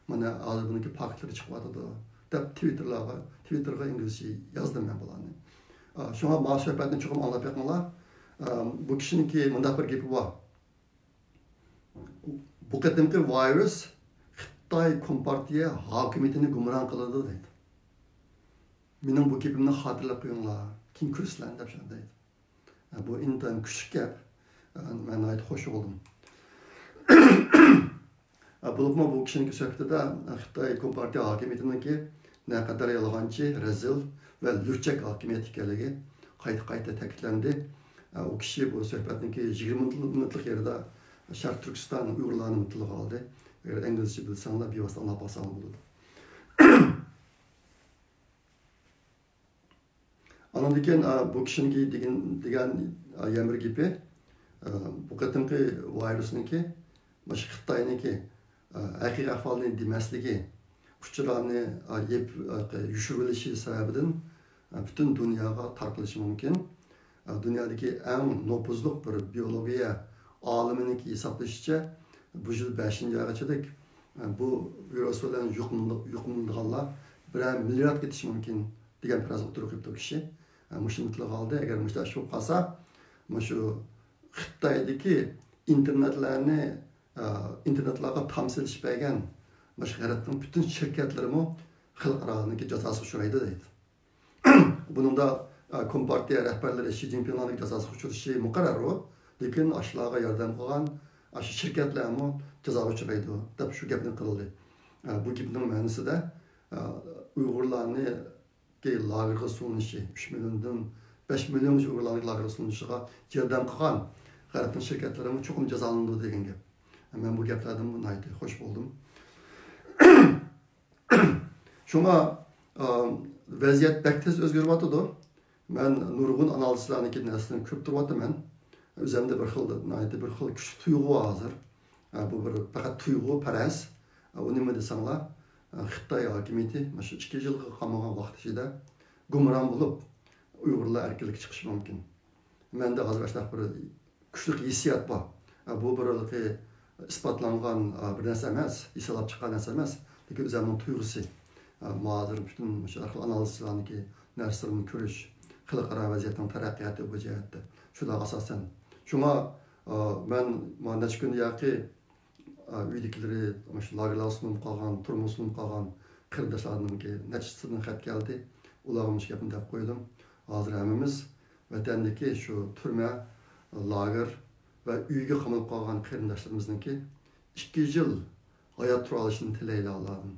مانا ھازىر بۇنىڭكى پاكىتلىرى چىقىۋاتىدۇ، دەپ تىۋىتتېرلارغا، تىۋىتتېرغا ئىنگلىزچە يازدىم مەن بۇلارنى. ئا، شۇڭا ما سۆھبەتنى چوقۇم ئاڭلاپ بېقىڭلار. ئا، بۇ كىشىنىڭكى مۇنداق بىر گېپى بار. بۇ قېتىمقى ۋىرۇس خىتاي كومپارتىيە ھاكىمىيىتىنى گۇمران قىلىدۇ دەيدۇ. مېنىڭ بۇ گېپىمنى خاتىرىلەپ قويۇڭلار، كېيىن كۆرىسىلەر دەپ شۇنداق دەيدۇ. بۇ ئىنتايىن كۈچلۈك گەپ. مەن ناھايىتى خوش بولدۇم. بولۇپمۇ بۇ كىشىنىڭكى سۆھبىتىدە خىتاي كومپارتىيە ھاكىمىيىتىنىڭكى نەقەدەر يالغانچى، رەزىل ۋە لۈكچەك ھاكىمىيەت ئىكەنلىكى قايتا-قايتا تەكىتلەندى. ئۇ كىشى بۇ سۆھبەتنىڭكى يىگىرمە مىنۇتلۇق يېرىدە شەرقىي تۈركىستان ئۇيغۇرلارنى تىلغا ئالدى. ئەگەر ئىنگلىزچە بىلسەڭلار، بىۋاسىتە ئاڭلاپ قالساڭلار بولىدۇ. ئاندىن كېيىن، ئا، بۇ كىشىنىڭكى دېگەن، دېگەن، ئا، يەنە بىر گېپى، ئا، بۇ قېتىمقى ۋىرۇسنىڭكى، مۇشۇ خىتاينىڭكى، ئا، ھەقىقىي ئەھۋالنى دېمەسلىكى، ئۇچۇرلارنى، ئا، يېپ-، ئا، يوشۇرۇۋېلىشى سەۋەبىدىن، ئا، پۈتۈن دۇنياغا تارقىلىشى مۇمكىن. ئا، دۇنيادىكى ئەڭ نوپۇزلۇق بىر بىيولوگىيە ئالىمىنىڭكى ھېسابلىشىچە، بۇ يىل بەشىنچى ئايغىچىلىك، ئا، بۇ ۋىرۇس بىلەن يۇقۇملىنىدىغانلار بىرەر مىليارد كېتىشى مۇمكىن. دېگەن پەرەز ئوتتۇرىغا قويۇپتۇ كىشى. مۇشۇنى تىلغا ئالدى. ئەگەر مۇشۇنداق ئىش بولۇپ قالسا، مۇشۇ خىتايدىكى ئىنتېرنېتلارنى، ئىنتېرنېتلارغا تام سېلىشىپ بەرگەن مۇشۇ غەربنىڭ پۈتۈن شىركەتلىرىمۇ خەلقئارانىڭكى جازاسىغا ئۇچرايدۇ دەيدۇ. بۇنىڭدا، كومپارتىيە رەھبەرلىرى شى جىنپىڭلارنىڭ جازاسىغا ئۇچرىشى مۇقەررەرۇ، لېكىن ئاشۇلارغا ياردەم قىلغان ئاشۇ شىركەتلەرمۇ جازاغا ئۇچرايدۇ، دەپ شۇ گەپنى قىلدى. بۇ گېپنىڭ مەنىسىدە، ئۇيغۇرلارنى لاگېرغا سولىنىشى، ئۈچ مىليوندىن بەش مىليونغىچە ئۇيغۇرلارنىڭ لاگېرغا سولىنىشىغا ياردەم قىلغان غەربنىڭ شىركەتلىرىمۇ چوقۇم جازالىنىدۇ دېگەن گەپ. مەن بۇ گەپلەردىن ناھايىتى خوش بولدۇم. شۇڭا، ئا، ۋەزىيەت بەك تېز ئۆزگىرىۋاتىدۇ. مەن نۇرغۇن ئانالىزچىلارنىڭكى نەرسىلىرىنى كۆرۈپ تۇرۇۋاتىمەن. ئۆزۈمدە بىر خىل، ناھايىتى بىر خىل كۈچلۈك تۇيغۇ بار ھازىر. ئا، بۇ بىر پەقەت تۇيغۇ، پەرەز. ئا، ئۇ نېمە دېسەڭلار، ئا، خىتاي ھاكىمىيىتى مانا شۇ ئىككى يىلغا قالمىغان ۋاقىت ئىچىدە گۇمران بولۇپ، ئۇيغۇرلار ئەركىنلىككە چىقىشى مۇمكىن. مەندە ھازىر ئاشۇنداق بىر كۈچلۈك ھېسسىيات بار. ئا، بۇ بىر ھېلىقى ئىسپاتلانغان، ئا، بىر نەرسە ئەمەس، ھېسابلاپ چىققان نەرسە ئەمەس. لېكىن ئۆزۈمنىڭ تۇيغۇسى. ئا، مانا ھازىر پۈتۈن مۇشۇ ئارقىلىق ئانالىزچىلارنىڭكى نەرسىلىرىنى كۆرۈش، خەلقئارا ۋەزىيەتنىڭ تەرەققىياتى بۇ جەھەتتە. شۇلارغا ئاساسەن. شۇڭا، ئا، مەن مانا نەچچە كۈندىن ياقى، ئا، ئۆيدىكىلىرى مۇشۇ لاگېرلارغا سولىنىپ قالغان، تۈرمىگە سولىنىپ قالغان قېرىنداشلارنىڭكى نەچچىسىدىن خەت كەلدى. ئۇلارغا مۇشۇ گەپنى دەپ قويدۇم. ھازىر ھەممىمىز ۋەتەندىكى شۇ تۈرمە، لاگېر ۋە ئۆيگە قامىلىپ قالغان قېرىنداشلىرىمىزنىڭكى ئىككى يىل ھايات تۇرالىشىنى تىلەيلى ئاللادىن.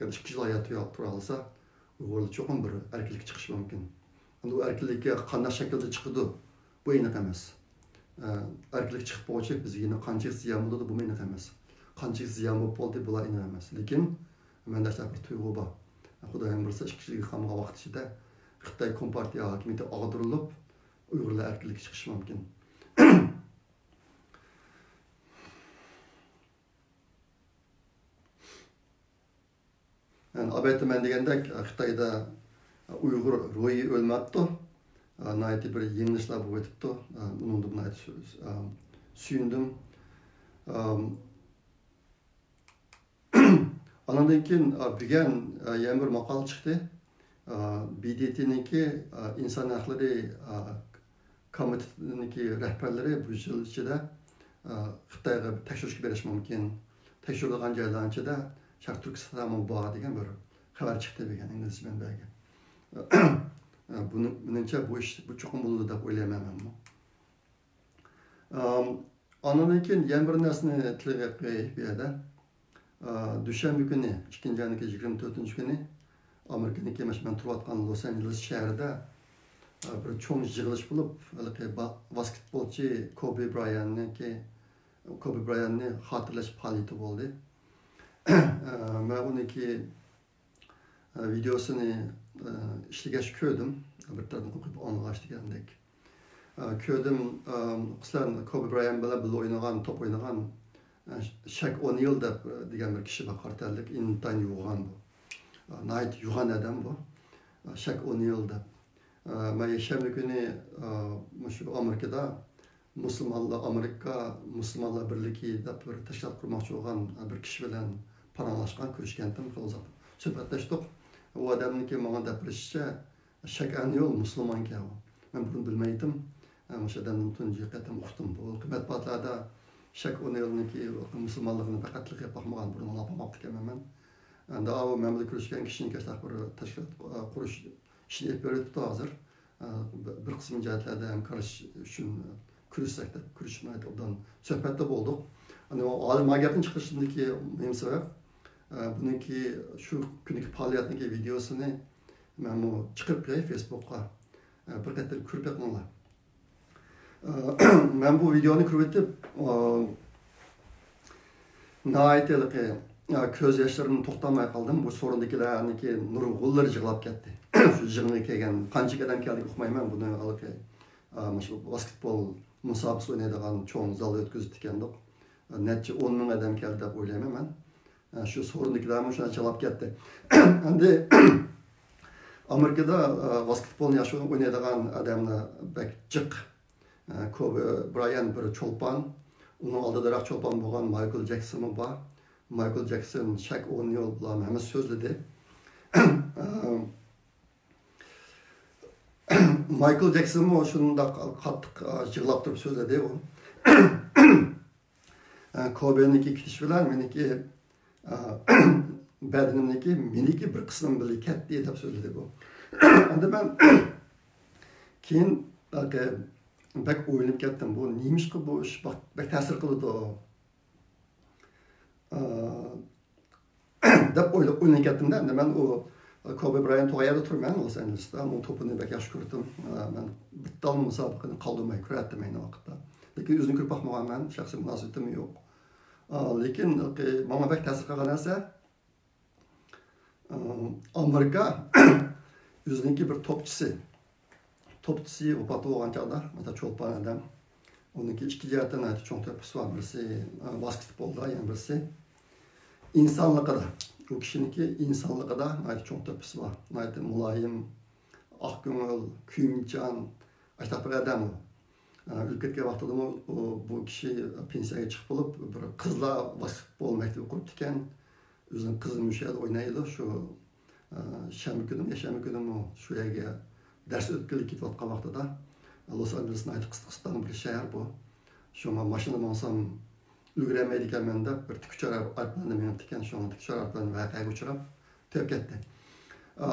يەنى ئىككى يىل ھايات تۇرا-، تۇرالىسا، ئۇيغۇرلار چوقۇم بىر ئەركىنلىككە چىقىشى مۇمكىن. ئەمدى ئۇ ئەركىنلىككە قانداق شەكىلدە چىقىدۇ، بۇ ئېنىق ئەمەس. ئە، ئەركىنلىككە چىقىپ بولغۇچە بىزگە يەنە قانچىلىك زىيان بولىدۇ، بۇمۇ ئېنىق ئەمەس. قانچىلىك زىيان بولۇپ بولدى، بۇلار ئېنىق ئەمەس. لېكىن مەندە شۇنداق بىر تۇيغۇ بار. خۇدايىم بۇيرۇسا، ئىككى يىلغا قالمىغان ۋاقىت ئىچىدە خىتاي كومپارتىيە ھاكىمىيىتى ئاغدۇرۇلۇپ، ئۇيغۇرلار ئەركىنلىككە چىقىشى مۇمكىن. يەنى ئەلۋەتتە، مەن دېگەندەك، خىتايدا ئۇيغۇر روھى ئۆلمەپتۇ. ناھايىتى بىر يېڭىلىشلار بولۇپ ئۆتۈپتۇ. بۇنىڭدىن ناھايىتى سۆ-، سۆيۈندۈم. ئانىڭدىن كېيىن، بۈگۈن يەنە بىر ماقالە چىقتى. ئا، ب د ت نىڭكى، ئا، ئىنسان ھەقلىرى، ئا، كومىتېتىنىڭكى رەھبەرلىرى بۇ يىل ئىچىدە، ئا، خىتايغا تەكشۈرۈشكە بېرىشى مۇمكىن. تەكشۈرۈلگەن جايلارنىڭ ئىچىدە شەرقىي تۈركىستانمۇ بار دېگەن بىر خەۋەر چىقتى بۈگۈن ئىنگلىز مەنبەگە. ئا، بۇنى، مېنىڭچە بۇ ئىش، بۇ چوقۇم بولىدۇ دەپ ئويلايمەن مەنمۇ. ئام، ئاندىن كېيىن يەنە بىر نەرسىنى تىلغا ئېلىپ قوياي بۇ يەردە. ئا، دۈشەنبە كۈنى، ئىككىنچى ئاينىڭ يىگىرمە تۆتىنچى كۈنى ئامېرىكىنىڭكى مانا مەن تۇرۇۋاتقان لوس ئانژېلېس شەھىرىدە، ئا، بىر چوڭ يىغىلىش بولۇپ، ھېلىقى با-، ۋاسكېتبولچى كوبى براياننىڭكى، كوبى براياننى خاتىرىلەش پائالىيىتى بولدى. ئا، مەن ئۇنىڭكى ئە، ۋىدېئوسىنى، ئە، ئىشلىگەچ كۆردۈم. بىر تەرەپتىن ئوقۇپ ئاڭلىغاچ دېگەندەك. ئە، كۆردۈم، ئە، سىلەر كوبى برايان بىلەن بىللە ئوينىغان، توپ ئوينىغان، ئە، شەك ئونىل دەپ، ئە، دېگەن بىر كىشى بار، قارا تەنلىك، ئىنتايىن يوغان بۇ. ئە، ناھايىتى يوغان ئادەم بۇ. ئە، شەك ئونىل دەپ. ئە، مەن يەكشەنبە كۈنى، ئە، مۇشۇ ئامېرىكىدا مۇسۇلمانلار، ئامېرىكا مۇسۇلمانلار بىرلىكى دەپ بىر تەشكىلات قۇرماقچى بولغان بىر كىشى بىلەن پاراڭلاشقان، كۆرۈشكەنتىم، خېلى ئۇزاق سۆھبەتلەشتۇق. ئۇ ئادەمنىڭكى ماڭا دەپ بېرىشىچە، شەك ئەنيول مۇسۇلمانكەن ئۇ. مەن بۇنى بىلمەيتتىم. مۇشۇ ئادەمدىن تۇنجى قېتىم ئۇقتۇم. بۇ مەتبۇئاتلاردا شەك ئونىلنىڭكى مۇسۇلمانلىقىنى پەقەتلا باقمىغان، بۇرۇن ئاڭلاپ باقماپتىكەنمەن مەن. ئەمدى ئاۋۇ مەن بىلەن كۆرۈشكەن كىشىنىڭكى ئاشۇنداق بىر تەشكىلات قۇرۇش ئىشىنى ئېلىپ بېرىۋېتىپتۇ ھازىر. ئە، بىر قىسىم جەھەتلەردە ھەمكارلىشىش ئۈچۈن كۆرۈشسەك دەپ كۆرۈشۈپ ناھايىتى ئوبدان سۆھبەتتە بولدۇق. ئەنە، ئالىم ما گەپنى چىقىرىشىمدىكى مۇھىم سەۋەب، ئە، بۇنىڭكى شۇ كۈنىكى پائالىيەتنىڭكى ۋىدېئوسىنى مەنمۇ چىقىرىپ قوياي فېيسبۇكقا. ئە، بىر قېتىم كۆرۈپ بېقىڭلار. ئە، مەن بۇ ۋىدېئونى كۆرۈۋېتىپ، ئە، ناھايىتى ھېلىقى، ئە، كۆز ياشلىرىمدىن توختىماي قالدىم. بۇ سورۇندىكىلەرنىڭكى نۇرغۇنلىرى يىغلاپ كەتتى. شۇ يىغىنغا كەلگەن قانچىلىك ئادەم كەلدىكى ئۇقمايمەن. بۇنى ھېلىقى، ئە، مۇشۇ ۋاسكېتبول مۇسابىقىسى ئوينايدىغان چوڭ زالدا ئۆتكۈزۈپتىكەندۇق. نەچچە ئون مىڭ ئادەم كەلدى دەپ ئويلايمەن مەن. ئە، شۇ سورۇندىكىلەرمۇ شۇنداق جىغلاپ كەتتى. ئەمدى ئامېرىكىدا، ئە، ۋاسكېتبولنى ياخشى ئوينايدىغان ئادەملەر بەك جىق. ئە، كوبى برايان بىر چولپان، ئۇنىڭ ئالدىدىراق چولپان بولغان مايكل جەكسونمۇ بار. مايكل جەكسون، شەك ئونىل بۇلارنى ھەممىسى سۆزلىدى. ئە، مايكل جەكسونمۇ شۇنداق قاتتىق، ئە، يىغلاپ تۇرۇپ سۆزلىدى ئۇ. ئە، كوبىنىڭكى كېتىشى بىلەن مېنىڭكى، ئە، بەدىنىمنىڭكى، مېنىڭكى بىر قىسمىم بىللە كەتتى دەپ سۆزلىدى بۇ. ئەمدى مەن كېيىن بەك، بەك ئويلىنىپ كەتتىم. بۇ نېمىشقا بۇ ئىش بەك، بەك تەسىر قىلىدۇ؟ ئە، دەپ ئويلا-، ئويلىنىپ كەتتىم-دە. ئەمدى مەن ئۇ كوبى برايان تۇرغان يەردە تۇرىمەن، لوس ئانژېلېستا. ئۇنىڭ توپىنى بەك ياخشى كۆرىتتىم. ئە، مەن بىر تال مۇسابىقىنى قالدۇرماي كۆرەتتىم ئەينى ۋاقىتتا. لېكىن ئۆزىنى كۆرۈپ باقمىغان مەن، شەخسىي مۇناسىۋىتىم يوق. ئا، لېكىن ماڭا بەك تەسىر قىلغان نەرسە، ئا، ئامېرىكا ئۆزىنىڭكى بىر توپچىسى، توپچىسى ۋاپات بولغان چاغدا، مەسىلەن، چولپان ئادەم، ئۇنىڭكى ئىككى جەھەتتىن ناھايىتى چوڭ تۆھپىسى بار. بىرسى، ئا، ۋاسكېتبولدا، يەنە بىرسى ئىنسانلىقىدا. ئۇ كىشىنىڭكى ئىنسانلىقىدا ناھايىتى چوڭ تۆھپىسى بار. ناھايىتى مۇلايىم، ئاق كۆڭۈل، كۆيۈمچان، ئاشۇنداق بىر ئادەم ئۇ. ئا، ئۆلۈپ كەتكەن ۋاقتىدىمۇ ئۇ، بۇ كىشى پېنسىيەگە چىقىپ بولۇپ، بىر قىزلار ۋاسكېتبول مەكتىپى قۇرۇپتىكەن. ئۆزىنىڭ قىزى مۇشۇ يەردە ئوينايدۇ. شۇ، ئە، شەنبە كۈنىمۇ، يەكشەنبە كۈنىمۇ شۇ يەرگە دەرس ئۆتكىلى كېتىۋاتقان ۋاقتىدا، لوس ئانژېلېس ناھايىتى قىستىقىستان بىر شەھەر بۇ. شۇڭا ماشىنا ماڭسام ئۈلگۈرەلمەيدىكەنمەن دەپ، بىر تىكۇچار ئايروپىلاندا مېڭىپتىكەن. شۇڭا تىكۇچار ئايروپىلان ۋەقەگە ئۇچراپ تۈگەپ كەتتى. ئە،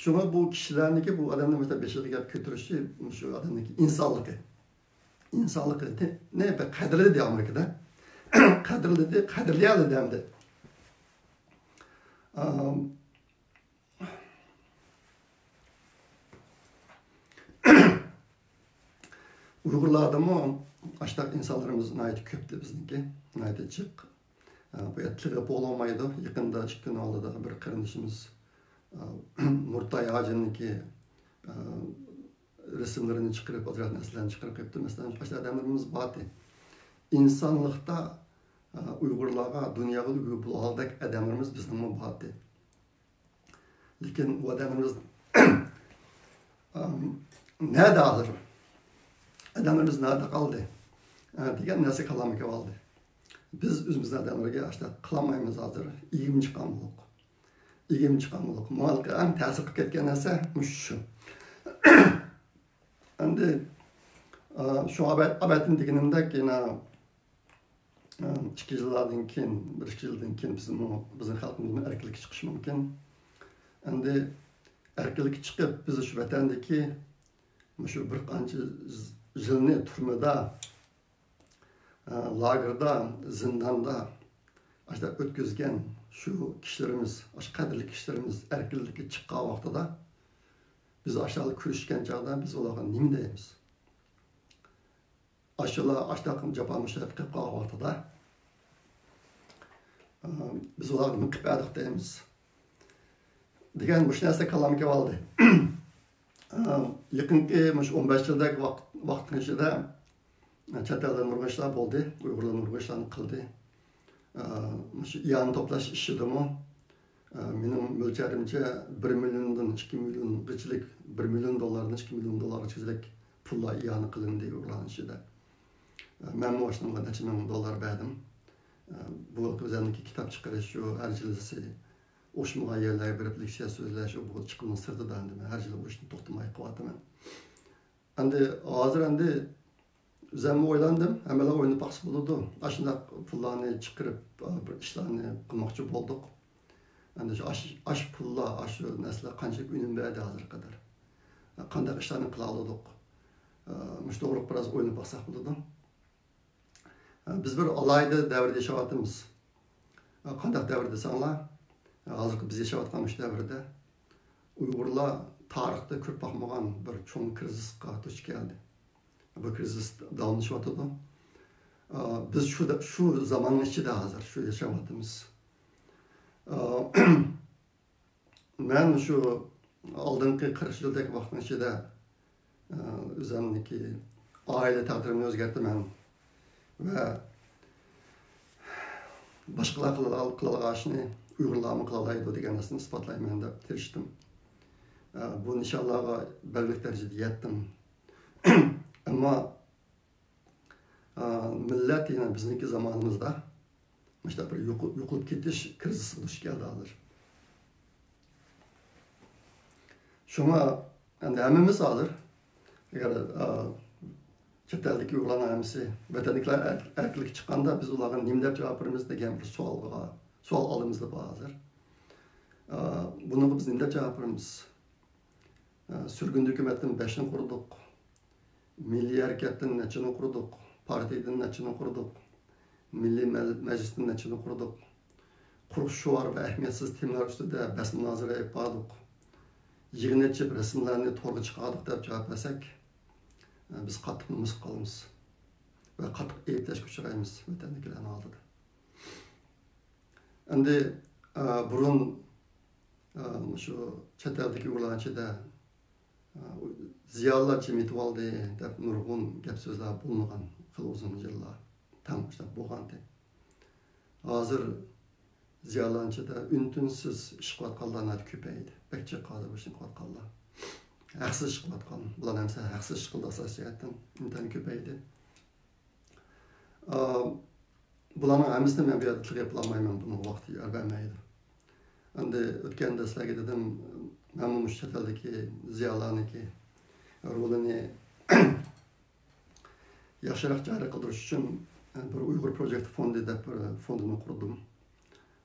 شۇڭا بۇ كىشىلەرنىڭكى، بۇ ئادەمنىڭ مەسىلەن بېشىغا گەپ كۆتۈرۈشى، شۇ ئادەمنىڭكى ئىنسانلىقى. ئىنسانلىقنى بەك قەدىرلىدى ئامېرىكىدا. قەدىرلىدى، قەدىرلىيەلىدى ئەمدى. ئام، ئۇيغۇرلاردىمۇ ئاشتاق ئىنسانلىرىمىز ناھايىتى كۆپتى بىزنىڭكى، ناھايىتى جىق. ئا، بۇ يەردە تىلغا بولۇنمايدۇ. يېقىندا ئىككى كۈن ئالدىدا بىر قېرىندىشىمىز، ئا، نۇرتاي ھاجىنىڭكى، ئا، رەسىملىرىنى چىقىرىپ، ئازراق نەرسىلەرنى چىقىرىپ قويۇپتۇ. مەسىلەن، ئاشۇ ئادەملىرىمىز بارتى. ئىنسانلىقتا، ئا، ئۇيغۇرلارغا، دۇنياغا ئۈلگە بولغاندەك ئادەملىرىمىز بىزنىڭمۇ بارتى. لېكىن ئۇ ئادەملىرىمىز، ئام، نەدە ھازىر؟ ئادەملىرىمىز نەدە قالدى؟ ئە، دېگەن نەرسە كاللامغا كېلىۋالدى. بىز ئۆزىمىزنىڭ ئادەملىرىگە ئاشۇنداق قىلالمايمىز ھازىر. ئىگىمۇ چىققان بولدۇق. ئىگىم چىققان بولدۇق. ماڭا ئەڭ تەسىر قىلىپ كەتكەن نەرسە مۇشۇ شۇ. ئەمدى، ئا، شۇ ئابەت-، ئابەتتىن دېگىنىمدەك، يەنە، ئا، ئىككى يىللاردىن كېيىن، بىر ئىككى يىلدىن كېيىن بىزمۇ، بىزنىڭ خەلقىمىزمۇ ئەركىنلىككە چىقىشى مۇمكىن. ئەمدى ئەركىنلىككە چىقىپ، بىز شۇ ۋەتەندىكى مۇشۇ بىر قانچە يىلنى تۈرمىدە، ئە، لاگېردا، زىنداندا ئاشۇنداق ئۆتكۈزگەن شۇ كىشىلىرىمىز، ئاشۇ قەدىرلىك كىشىلىرىمىز ئەركىنلىككە چىققان ۋاقتىدا، بىز ئاشۇلار كۆرۈشكەن چاغدا بىز ئۇلارغا نېمە دەيمىز؟ ئاشۇلار ئاشۇنداق جاپا مۇشەققەت قىلىپ قالغان ۋاقتىدا، ئە، بىز ئۇلارغا نېمە قىلىپ بەردۇق دەيمىز؟ دېگەن مۇشۇ نەرسە كاللامغا كېلىۋالدى. ئە، يېقىنقى مۇشۇ ئون بەش يىلدەك ۋاقىت، ۋاقىتنىڭ ئىچىدە، ئە، چەت ئەلدە نۇرغۇن ئىشلار بولدى. ئۇيغۇرلار نۇرغۇن ئىشلارنى قىلدى. ئە، مۇشۇ ئىئانە توپلاش ئىشىدىمۇ، ئە، مېنىڭ مۆلچەرىمچە بىر مىليوندىن ئىككى مىليونغىچىلىك، بىر مىليون دوللاردىن ئىككى مىليون دوللارغىچىلىك پۇللار ئىئانە قىلىندى ئۇيغۇرلارنىڭ ئىچىدە. ئە، مەنمۇ ئاشۇنىڭغا نەچچە مىڭ دوللار بەردىم. ئە، بۇ ئۆزۈمنىڭكى كىتاب چىقىرىش، شۇ ھەر يىلىسى ئوخشىمىغان يەرلەرگە بېرىپ لېكسىيە سۆزلەش، بۇ چىقىمنىڭ سىرتىدا، ئەمدى مەن ھەر يىلى ئۇ ئىشنى توختىماي قىلىۋاتىمەن. ئەمدى ھازىر ئەمدى ئۆزۈممۇ ئويلاندىم، ھەممىلا ئويلىنىپ باقسا بولىدۇ. ئاشۇنداق پۇللارنى چىقىرىپ، بىر ئىشلارنى قىلماقچى بولدۇق. ئەمدى شۇ ئاش، ئاش پۇللار، ئاشۇ نەرسىلەر قانچىلىك ئۈنۈم بەردى ھازىرغا قەدەر؟ قانداق ئىشلارنى قىلالىدۇق؟ مۇشۇ توغرىلىق بىراز ئويلىنىپ باقساق بولىدۇ. بىز بىر ئالاھىدە دەۋردە ياشاۋاتىمىز. قانداق دەۋر دېسەڭلار، ھازىرقى بىز ياشاۋاتقان مۇشۇ دەۋردە ئۇيغۇرلار تارىختا كۆرۈپ باقمىغان بىر چوڭ كىرىزىسقا دۇچ كەلدى. بۇ كىرىزىس داۋاملىشىۋاتىدۇ. بىز شۇ، شۇ زاماننىڭ ئىچىدە ھازىر شۇ ياشاۋاتىمىز. مەن شۇ ئالدىنقى قىرىق يىلدەك ۋاقىتنىڭ ئىچىدە، ئە، ئۆزۈمنىڭكى ئائىلە تەقدىرىمنى ئۆزگەرتتىم ۋە باشقىلار قىلال-، قىلالىغان ئىشنى ئۇيغۇرلارمۇ قىلالايدۇ دېگەن نەرسىنى ئىسپاتلايمەن دەپ تىرىشتىم. ئە، بۇ نىشانلارغا بەلگىلىك دەرىجىدە يەتتىم. ئەمما ئا، مىللەت يەنە بىزنىڭكى زامانىمىزدا مۇشۇنداق بىر يوق-، يوقىلىپ كېتىش كىرىزىسىغا دۇچ كەلدى ھازىر. شۇڭا ئەمدى ھەممىمىز ھازىر، ئەگەر، ئا، چەت ئەلدىكى ئۇيغۇرلارنىڭ ھەممىسى، ۋەتەندىكىلەر ئەر-، ئەركىنلىككە چىققاندا بىز ئۇلارغا نېمە دەپ جاۋاب بېرىمىز دېگەن بىر سوئالغا، سوئال ئالىمىزدا بار ھازىر. ئا، بۇنىڭغا بىز نېمە دەپ جاۋاب بېرىمىز؟ ئا، سۈرگۈندە ھۆكۈمەتتىن بەشنى قۇردۇق. مىللىي ھەرىكەتتىن نەچچىنى قۇردۇق، پارتىيىدىن نەچچىنى قۇردۇق، مىللىي مەل-، مەجلىستىن نەچچىنى قۇردۇق. قۇرۇق شوئار ۋە ئەھمىيەتسىز تېمىلار ئۈستىدە بەس مۇنازىرە ئېلىپ باردۇق. يىغىن ئېچىپ رەسىملەرنى تورغا چىقاردۇق دەپ جاۋاب بەرسەك، بىز قاتتىق نومۇس قىلىمىز ۋە قاتتىق ئەيىبلەشكە ئۇچرايمىز ۋەتەندىكىلەرنىڭ ئالدىدا. ئەمدى، ئە، بۇرۇن، ئە، مۇشۇ چەت ئەلدىكى ئۇيغۇرلارنىڭ ئىچىدە، ئە، زىيالىيلار جىم يېتىۋالدى دەپ نۇرغۇن گەپ سۆزلەر بولمىغان خېلى ئۇزۇن يىللار تەڭ شۇنداق بولغانىدى. ھازىر زىيالىيلارنىڭ ئىچىدە ئۈن-تىنسىز ئىش قىلىۋاتقانلار ناھايىتى كۆپەيدى. بەك جىق ھازىر بۇ ئىشنى قىلىۋاتقانلار. ھەقسىز ئىش قىلىۋاتقان. بۇلارنىڭ ھەممىسى ھەقسىز ئىش قىلدى ئاساسىي جەھەتتىن. ئىنتايىن كۆپەيدى. ئا، بۇلارنىڭ ھەممىسىنى مەن بۇ يەردە تىلغا ئېلىپ بولالمايمەن، بۇنىڭغا ۋاقىت يار بەرمەيدۇ. ئەمدى ئۆتكەندە سىلەرگە دېدىم، مەنمۇ مۇشۇ چەت ئەلدىكى زىيالىيلارنىڭكى رولىنى ياخشىراق جارى قىلدۇرۇش ئۈچۈن بىر ئۇيغۇر پروجېكت فوندى دەپ بىر فوندىنى قۇردۇم.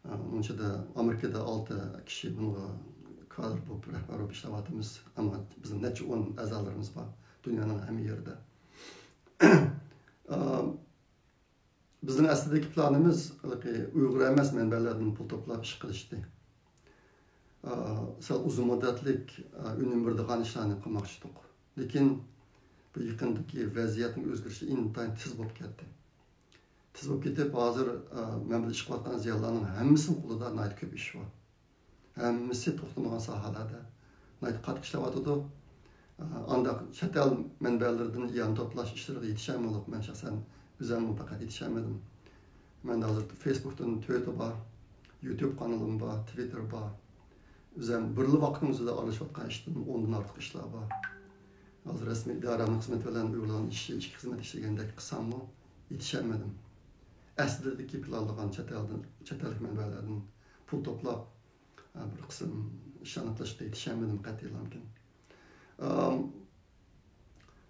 ئۇنىڭ ئىچىدە ئامېرىكىدا ئالتە كىشى بۇنىڭغا كادىر بولۇپ، رەھبەر بولۇپ ئىشلەۋاتىمىز. ئەمما بىزنىڭ نەچچە ئون ئەزالىرىمىز بار دۇنيانىڭ ھەممە يېرىدە. بىزنىڭ ئەسلىدىكى پىلانىمىز ھېلىقى ئۇيغۇر ئەمەس مەنبەلەردىن پۇل توپلاپ ئىش قىلىشتى. ئا، سەل ئۇزۇن مۇددەتلىك، ئا، ئۈنۈم بېرىدىغان ئىشلارنى قىلماقچى ئىدۇق. لېكىن بۇ يېقىندىكى ۋەزىيەتنىڭ ئۆزگىرىشى ئىنتايىن تېز بولۇپ كەتتى. تېز بولۇپ كېتىپ، ھازىر، ئا، مەن بىلەن ئىش قىلىۋاتقان زىيالىيلارنىڭ ھەممىسىنىڭ قولىدا ناھايىتى كۆپ ئىش بار. ھەممىسى توختىمىغان ساھەلەردە ناھايىتى قاتتىق ئىشلەۋاتىدۇ. ئانداق چەت ئەل مەنبەلىرىدىن ئىئانە توپلاش ئىشلىرىغا يېتىشەلمىدۇق. مەن شەخسەن ئۆزۈممۇ پەقەت يېتىشەلمىدىم. مەندە ھازىر فېيسبۇكتىن تۆتى بار، يۇتۇب قانىلىم بار، تىۋىتتېر بار. ئۆزۈم بىرلا ۋاقىتنىڭ ئۆزىدە ئارىلىشىۋاتقان ئىشتىن ئوندىن ئارتۇق ئىشلار بار. ھازىر رەسمىي ئىدارەنىڭ خىزمىتى بىلەن ئۇيغۇرلارنىڭ ئىشى، ئىچكى خىزمەت ئىشلىگەندەك قىلساممۇ يېتىشەلمىدىم. ئەسلىدىكى پىلانلىغان چەت ئەلدىن، چەت ئەللىك مەنبەلەردىن پۇل توپلاپ، بىر قىسىم ئىشلارنى قىلىشقا يېتىشەلمىدىم قەتئىيلا. ئام،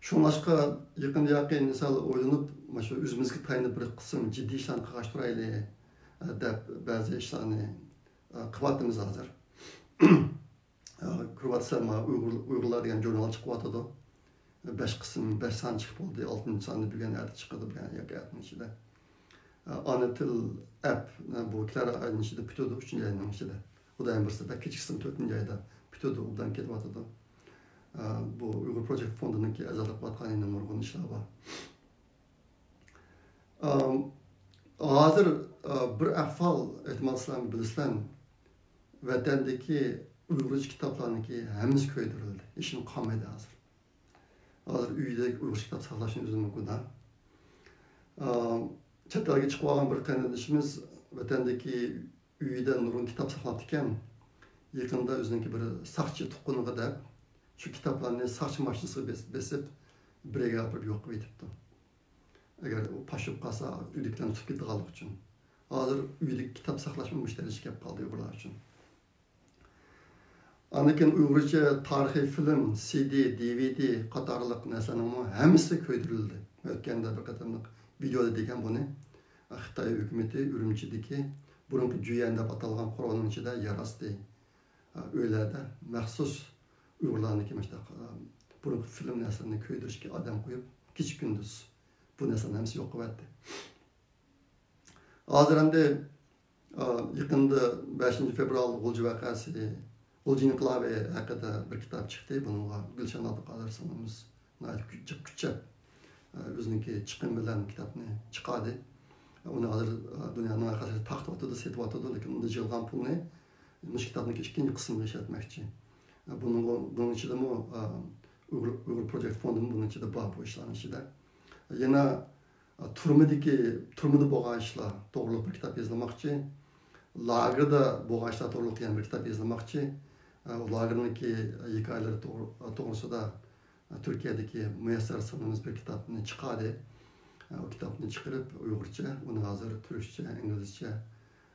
شۇڭلاشقا يېقىندا ياقى مىسال ئويلىنىپ، مانا شۇ ئۆزىمىزگە تايىنىپ بىر قىسىم جىددىي ئىشلارنى قىلغاچ تۇرايلى، ئە، دەپ بەزى ئىشلارنى، ئە، قىلىۋاتىمىز ھازىر. ئە، كۆرۈۋاتىسىلەر، مانا ئۇيغۇر، ئۇيغۇرلار دېگەن ژۇرنال چىقىۋاتىدۇ. بەش قىسىم، بەش سان چىقىپ بولدى. ئالتىنچى سانى بۈگۈن، ئەتە چىقىدۇ، بۈگۈن ياكى ئەتىنىڭ ئىچىدە. ئانا تىل ئەپ، بۇ كېلەر ئاينىڭ ئىچىدە پۈتىدۇ، ئۈچىنچى ئاينىڭ ئىچىدە. خۇدايىم بۇيرۇسا بەك كېچىكسىمۇ تۆتىنچى ئايدا پۈتىدۇ، ئوبدان كېتىۋاتىدۇ. بۇ ئۇيغۇر پروجېكت فوندىنىڭكى ئەزالىق قىلىۋاتقان يەنە نۇرغۇن ئىشلار بار. ھازىر بىر ئەھۋال، ئېھتىمال سىلەرمۇ بىلىسىلەر، ۋەتەندىكى ئۇيغۇرچە كىتابلارنىڭكى ھەممىسى كۆيدۈرۈلدى. ھېچنېمە قالمىدى ھازىر. ھازىر ئۆيدە ئۇيغۇرچە كىتاب ساقلاشنى ئۆزىمۇ گۇناھ. ئا، چەت ئەلگە چىقىۋالغان بىر قېرىندىشىمىز ۋەتەندىكى ئۆيىدە نۇرغۇن كىتاب ساقلاپتىكەن. يېقىندا ئۆزىنىڭكى بىر ساقچى تۇغقىنىغا دەپ، شۇ كىتابلارنى ساقچى ماشىنىسىغا بېس-، بېسىپ، بىر يەرگە ئاپىرىپ يوقىۋېتىپتۇ. ئەگەر ئۇ پاش بولۇپ قالسا، ئۆيدىكىلەرنى تۇتۇپ كېتىدىغانلىقى ئۈچۈن. ھازىر ئۆيدىكى كىتاب ساقلاشمۇ مۇشۇ دەرىجىگە كېلىپ قالدى ئۇيغۇرلار ئۈچۈن. ئاندىن كېيىن ئۇيغۇرچە تارىخىي فىلىم، سىدى، دىۋىدى قاتارلىق نەرسىلەرنىڭمۇ ھەممىسى كۆيدۈرۈلدى. ئۆتكەندە بىر قېتىملىق ۋىدېيودا دېگەن بۇنى. خىتاي ھۆكۈمىتى ئۈرۈمچىدىكى بۇرۇنقى جۈيەن دەپ ئاتالغان قورۇنىڭ ئىچىدە يەر ئاستى، ئۆيلەردە مەخسۇس ئۇيغۇرلارنىڭكى مۇشۇنداق، بۇرۇنقى فىلىم نەرسىلىرىنى كۆيدۈرۈشكە ئادەم قويۇپ، كېچە-كۈندۈز بۇ نەرسىلەرنى ھەممىسى يوق قىلىۋەتتى. ھازىر ئەمدى، ئا، يېقىندا بەشىنچى فېۋرال غۇلجا ۋەقەسى، غۇلجا ئىنقىلابى ھەققىدە بىر كىتاب چىقتى. بۇنىڭغا گۈلشەن ئابدۇقادىر سىڭلىمىز ناھايىتى كۈ-، جىق كۈچەپ، ئا، ئۆزىنىڭكى چىقىمى بىلەن كىتابنى چىقاردى. ئۇنى ھازىر، ئا، دۇنيانىڭ ھەر قايسىسى تارقىتىۋاتىدۇ، سېتىۋاتىدۇ، لېكىن ئۇندا يىغىلغان پۇلنى مۇشۇ كىتابنىڭكى ئىككىنچى قىسمىغا ئىشلەتمەكچى. بۇنىڭغا، بۇنىڭ ئىچىدىمۇ، ئا، ئۇيغۇر، ئۇيغۇر پروجېكت فوندىمۇ بۇنىڭ ئىچىدە بار، بۇ ئىشلارنىڭ ئىچىدە. يەنە تۈرمىدىكى، تۈرمىدە بولغان ئىشلار توغرۇلۇق بىر كىتاب يېزىلماقچى. لاگېردا بولغان ئىشلار توغرۇلۇق يەنە بىر كىتاب يېزىلماقچى. ئۇ لاگېرنىڭكى ھېكايىلىرى توغرا-، توغرىسىدا تۈركىيەدىكى مۇيەسسەر سىڭلىمىز بىر كىتابنى چىقاردى. ئۇ كىتابنى چىقىرىپ ئۇيغۇرچە، ئۇنى ھازىر تۈركچە، ئىنگلىزچە،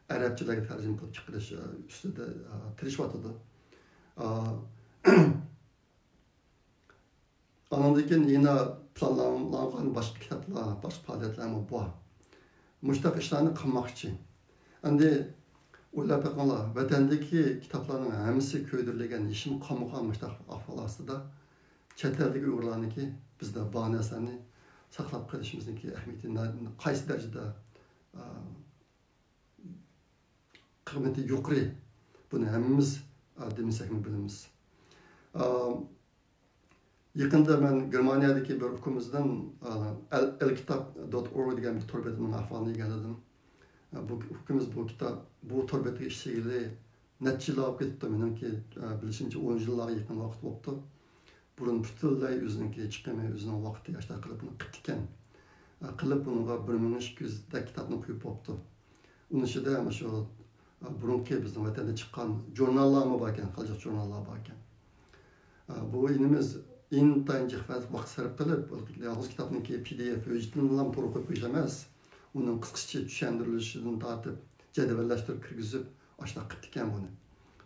ئەرەبچىلەرگە تەرجىمە قىلىپ چىقىرىش ئۈستىدە تىرىشىۋاتىدۇ. ئانىڭدىن كېيىن يەنە پىلانلانغان باشقا كىتابلار، باشقا پائالىيەتلەرمۇ بار. مۇشۇنداق ئىشلارنى قىلماقچى. ئەمدى ئويلاپ بېقىڭلار، ۋەتەندىكى كىتابلارنىڭ ھەممىسى كۆيدۈرۈلگەن، ھېچنېمە قالمىغان مۇشۇنداق ئەھۋال ئاستىدا، چەت ئەلدىكى ئۇيغۇرلارنىڭكى بىزدە بار نەرسىلەرنى ساقلاپ قېلىشىمىزنىڭكى ئەھمىيىتى نە-، قايسى دەرىجىدە، ئا، قىممىتى يۇقىرى. بۇنى ھەممىمىز، ئا، دېمىسەكمۇ بىلىمىز. ئا، يېقىندا مەن گېرمانىيەدىكى بىر ئۇكىمىزدىن، ئا، ئەل-، ئەلكىتاب دوت ئورگ دېگەن بىر تور بېتىنىڭ ئەھۋالىنى ئىگىلىدىم. ئا، بۇ ئۇكىمىز بۇ كىتاب، بۇ تور بېتىگە ئىشلىگىلى نەچچە يىل بولۇپ كېتىپتۇ. مېنىڭكى، ئا، بىلىشىمچە ئون يىللارغا يېقىن ۋاقىت بوپتۇ. بۇرۇن پۈتۈنلەي ئۆزىنىڭكى چىقىمى، ئۆزىنىڭ ۋاقتى ئاشۇنداق قىلىپ بۇنى قىپتىكەن. ئا، قىلىپ بۇنىڭغا بىر مىڭ ئىككى يۈزدەك كىتابنى قويۇپ بوپتۇ. ئۇنىڭ ئىچىدە مۇشۇ، ئا، بۇرۇنقى بىزنىڭ ۋەتەندە چىققان ژۇرناللارمۇ باركەن، خەلجەك ژۇرناللار باركەن. ئا، بۇ ئىنىمىز ئىنتايىن جىق ۋاقىت سەرپ قىلىپ، يالغۇز كىتابنىڭكى پى دى ئېف ھۆججىتىنىلا تورغا قويۇپ قويۇش ئەمەس، ئۇنىڭ قىسقىچە چۈشەندۈرۈلۈشىدىن تارتىپ، جەدۋەللەشتۈرۈپ كىرگۈزۈپ، ئاشۇنداق قىپتىكەن بۇنى.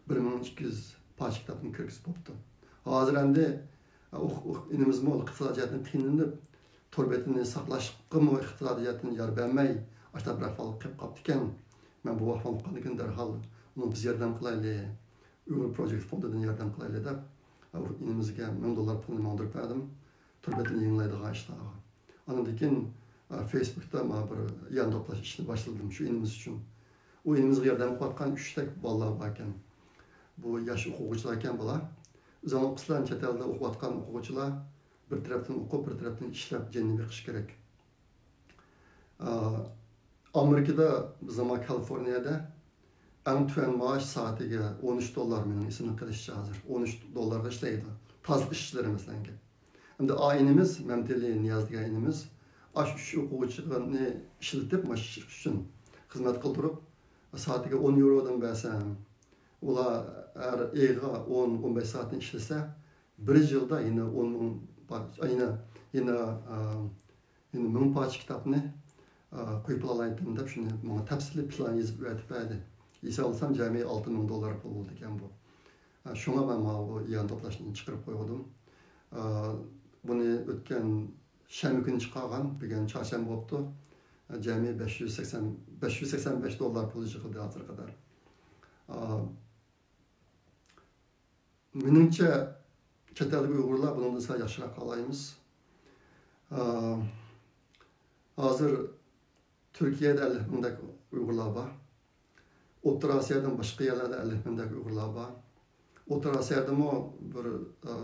بىر مىڭ ئىككى يۈز پارچە كىتابنى كىرگۈزۈپ بوپتۇ. ھازىر ئەمدى، ئۇ، ئۇ ئىنىمىزمۇ ئىقتىسادىي جەھەتتىن قىينىلىپ، تور بېتىنى ساقلاشقىمۇ ئىقتىسادىي جەھەتتىن يار بەرمەي، ئاشۇنداق بىر ئەھۋالغا قېلىپ قاپتىكەن. مەن بۇ ئەھۋال ئۇققاندىن كېيىن دەرھال ئۇنىڭغا بىز ياردەم قىلايلى، ئۇيغۇر پروجېكت فوندىدىن ياردەم قىلايلى دەپ، ئۇ ئىنىمىزگە مىڭ دوللار پۇلنى ماڭدۇرۇپ بەردىم. تور بېتىنى يېڭىلايدىغان ئىشلارغا. ئاندىن كېيىن، ئا، فېيسبۇكتا مانا بىر يان توپلاش ئىشىنى باشلىدىم شۇ ئىنىمىز ئۈچۈن. ئۇ ئىنىمىزغا ياردەم قىلىۋاتقان ئۈچتەك بالىلار باركەن. بۇ ياش ئوقۇغۇچىلاركەن بۇلار. ئۆزۈڭلار ئوقۇسىلەر، چەت ئەلدە ئوقۇۋاتقان ئوقۇغۇچىلار بىر تەرەپتىن ئوقۇپ، بىر تەرەپتىن ئىشلەپ، جېنىنى بېقىشى كېرەك. ئا، ئامېرىكىدا، بىزنىڭ كالىفورنىيەدە ئەڭ تۆۋەن مائاش سائىتىگە ئون ئۈچ دوللار، مېنىڭ ئېسىمدە قېلىشىچە ھازىر. ئون ئۈچ دوللارغا ئىشلەيدۇ. تازىلىق ئىشچىلىرى مەسىلەن گەپ. ئەمدى ئا ئىنىمىز، مەمتىلى نىياز دېگەن ئىنىمىز، ئاشۇ ئۈچ ئوقۇغۇچىنى ئىشلىتىپ، مانا شۇ ئىش ئۈچۈن خىزمەت قىلدۇرۇپ، سائىتىگە ئون يورودىن بەرسەم، ئۇلار ھەر ئېيىغا ئون، ئون بەش سائەتنى ئىشلىسە، بىر يىلدا يەنە ئون مىڭ، يەنە، يەنە، ئا، يەنە مىڭ پارچە كىتابنى، ئا، قويۇپ بولالايتتىم دەپ، شۇنى ماڭا تەپسىلىي پىلان يېزىپ ئەۋەتىپ بەردى. ھېسابلىسام، جەمئىي ئالتە مىڭ دوللار پۇل بولىدىكەن بۇ. ئە، شۇڭا مەن ماۋۇ يىغىن توپلاشنى چىقىرىپ قويغۇدۇم. ئە، بۇنى ئۆتكەن شەنبە كۈنى چىقارغان، بۈگۈن چارشەنبە بوپتۇ. ئە، جەمئىي بەش يۈز سەكسەن، بەش يۈز سەكسەن بەش دوللار پۇل يىغىلدى ھازىرغا قەدەر. ئە، مېنىڭچە، چەت ئەلدىكى ئۇيغۇرلار بۇنىڭدىن سەل ياخشىراق قالايمىز. ئە، ھازىر تۈركىيەدە ئەللىك مىڭدەك ئۇيغۇرلار بار. ئوتتۇرا ئاسىيادىن باشقا يەرلەردە ئەللىك مىڭدەك ئۇيغۇرلار بار. ئوتتۇرا ئاسىيادىمۇ بىر، ئە،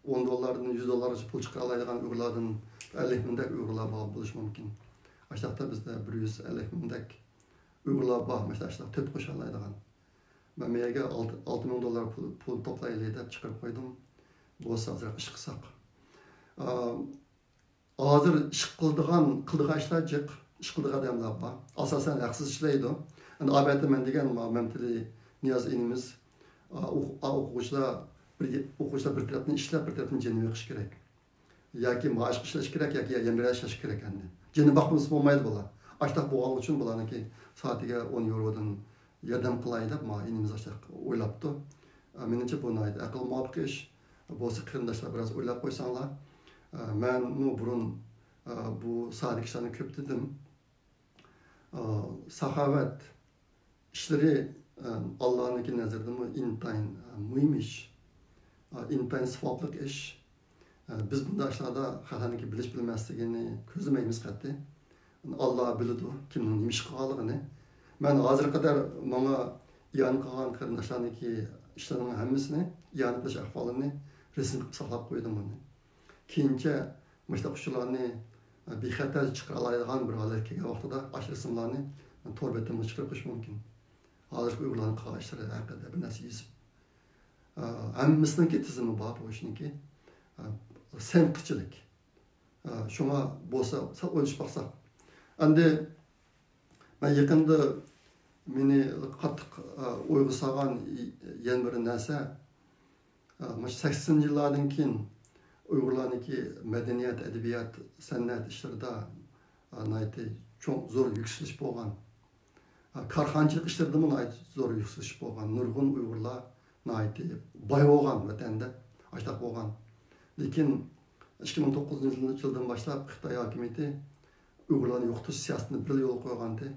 ئون دوللاردىن يۈز دوللارغىچە پۇل چىقىرالايدىغان ئۇيغۇرلاردىن ئەللىك مىڭدەك ئۇيغۇرلار بار بولۇشى مۇمكىن. ئاشۇنداقتا بىزدە بىر يۈز ئەللىك مىڭدەك ئۇيغۇرلار بار، مانا شۇنداق تۆھپە قوشالايدىغان. مەن بۇ يەرگە ئالتە، ئالتە مىڭ دوللار پۇل، پۇل توپلايلى دەپ چىقىرىپ قويدۇم. بولسا ئازراق ئىش قىلساق. ئا، ھازىر ئىش قىلىدىغان، قىلىدىغان ئىشلار جىق، ئىش قىلىدىغان ئادەملەر بار. ئاساسەن ھەقسىز ئىشلەيدۇ. ئەمدى ئاۋەتە مەن دېگەن ما-، مەمتىلى نىياز ئىنىمىز، ئا، ئوق-، ئا، ئوقۇغۇچىلار بىر، ئوقۇغۇچىلار بىر تەرەپتىن ئىشلەپ، بىر تەرەپتىن جېنىۋېقىش كېرەك. ياكى مائاشقا ئىشلەش كېرەك، ياكى يەنە بىرەر ئىشلەش كېرەك ئەمدى. جېنىنى باقمىسا بولمايدۇ بۇلار. ئاشتاق بولغانلىقى ئۈچۈن بۇلارنىڭكى سائىتىگە ئون يورودىن ياردەم قىلاي دەپ، ما ئىنىمىز ئاشتاق ئويلاپتۇ. ئە، مېنىڭچە بۇ ناھايىتى ئەقىلگە مۇۋاپىق ئىش. بولسا قېرىنداشلار بىراز ئويلاپ قويساڭلار. ئە، مەنمۇ بۇرۇن، ئە، بۇ ساھەدىكى ئىشلارنى كۆپ دېدىم. ئا، ساخاۋەت ئىشلىرى، ئا، ئاللانىڭكى نەزىرىدىمۇ ئىنتايىن، ئا، مۇھىم ئىش. ئا، ئىنتايىن ساۋابلىق ئىش. ئا، بىز بۇنداق ئىشلاردا خەلقنىڭكى بىلىش بىلمەسلىكىنى كۆزلىمەيمىز قەتئىي. ئاللا بىلىدۇ كىمنىڭ نېمە ئىش قىلغانلىقىنى. مەن ھازىرغا قەدەر ماڭا ئىئانە قىلغان قېرىنداشلارنىڭكى ئىشلىرىنىڭ ھەممىسىنى، ئىئانە قىلىش ئەھۋالىنى رەسىم قىلىپ ساقلاپ قويدۇم ئۇنى. كېيىنچە مۇشۇنداق ئۇچۇرلارنى بىخەتەر چىقىرالايدىغان بىر ھالەتكە كەلگەن ۋاقتىدا ئاشۇ رەسىملارنى تور بېتىمغا چىقىرىپ قويۇش مۇمكىن. ھازىرقى ئۇيغۇرلارنىڭ قىلغان ئىشلىرى ھەققىدە بىر نەرسە يېزىپ. ئە، ھەممىسىنىڭكى تىزىمى بار بۇ ئىشنىڭكى. ئە، سەنئەتچىلىك. ئە، شۇڭا بولسا سەل ئويلىشىپ باقساق. ئەمدى مەن يېقىندا مېنى قاتتىق، ئە، ئويغا سالغان يەنە بىر نەرسە، ئە، مۇشۇ سەكسىنىنچى يىللاردىن كېيىن ئۇيغۇرلارنىڭكى مەدەنىيەت، ئەدەبىيات، سەنئەت ئىشلىرىدا، ئە، ناھايىتى چوڭ، زور يۈكسىلىش بولغان. ئە، كارخانىچىلىق ئىشلىرىدىمۇ ناھايىتى زور يۈكسىلىش بولغان. نۇرغۇن ئۇيغۇرلار ناھايىتى باي بولغان ۋەتەندە، ئاشۇنداق بولغان. لېكىن ئىككى مىڭ توققۇزىنچى يىلدىن باشلاپ خىتاي ھاكىمىيىتى ئۇيغۇرلارنى يوقىتىش سىياسىتىنى بىرلا يولغا قويغانىدى.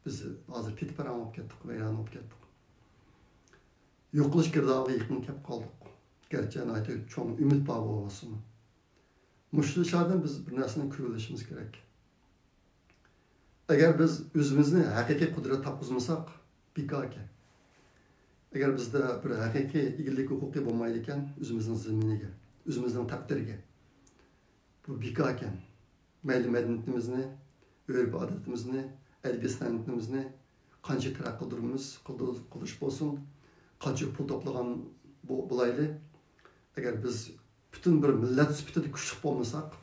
بىز ھازىر پىتى پاراڭ بولۇپ كەتتۇق، ۋەيران بولۇپ كەتتۇق. يوقىلىش گىردابىغا يېقىن كەپ قالدۇق. گەرچە ناھايىتى چوڭ ئۈمىد بار بولسىمۇ. مۇشۇ ئىشلاردىن بىز بىر نەرسىنى كۆرۈۋېلىشىمىز كېرەك. ئەگەر بىز ئۆزىمىزنى ھەقىقىي قۇدرەت تاپقۇزمىساق، بىكار ئىكەن. ئەگەر بىزدە بىر ھەقىقىي ئىگىلىك ھوقۇقى بولمايدىكەن، ئۆزىمىزنىڭ زېمىنىگە، ئۆزىمىزنىڭ تەقدىرىگە، بۇ بىكار ئىكەن. مەيلى مەدەنىيىتىمىزنى، ئۆرپ-ئادىتىمىزنى، ئەدەبىي سەنئىتىمىزنى قانچە تەرەققىي قىلدۇرىمىز، قىلدۇ-، قىلدۇرۇش بولسۇن، قانچە پۇل توپلىغان بو-، بولايلى، ئەگەر بىز پۈتۈن بىر مىللەت سۈپىتىدە كۈچلۈك بولمىساق،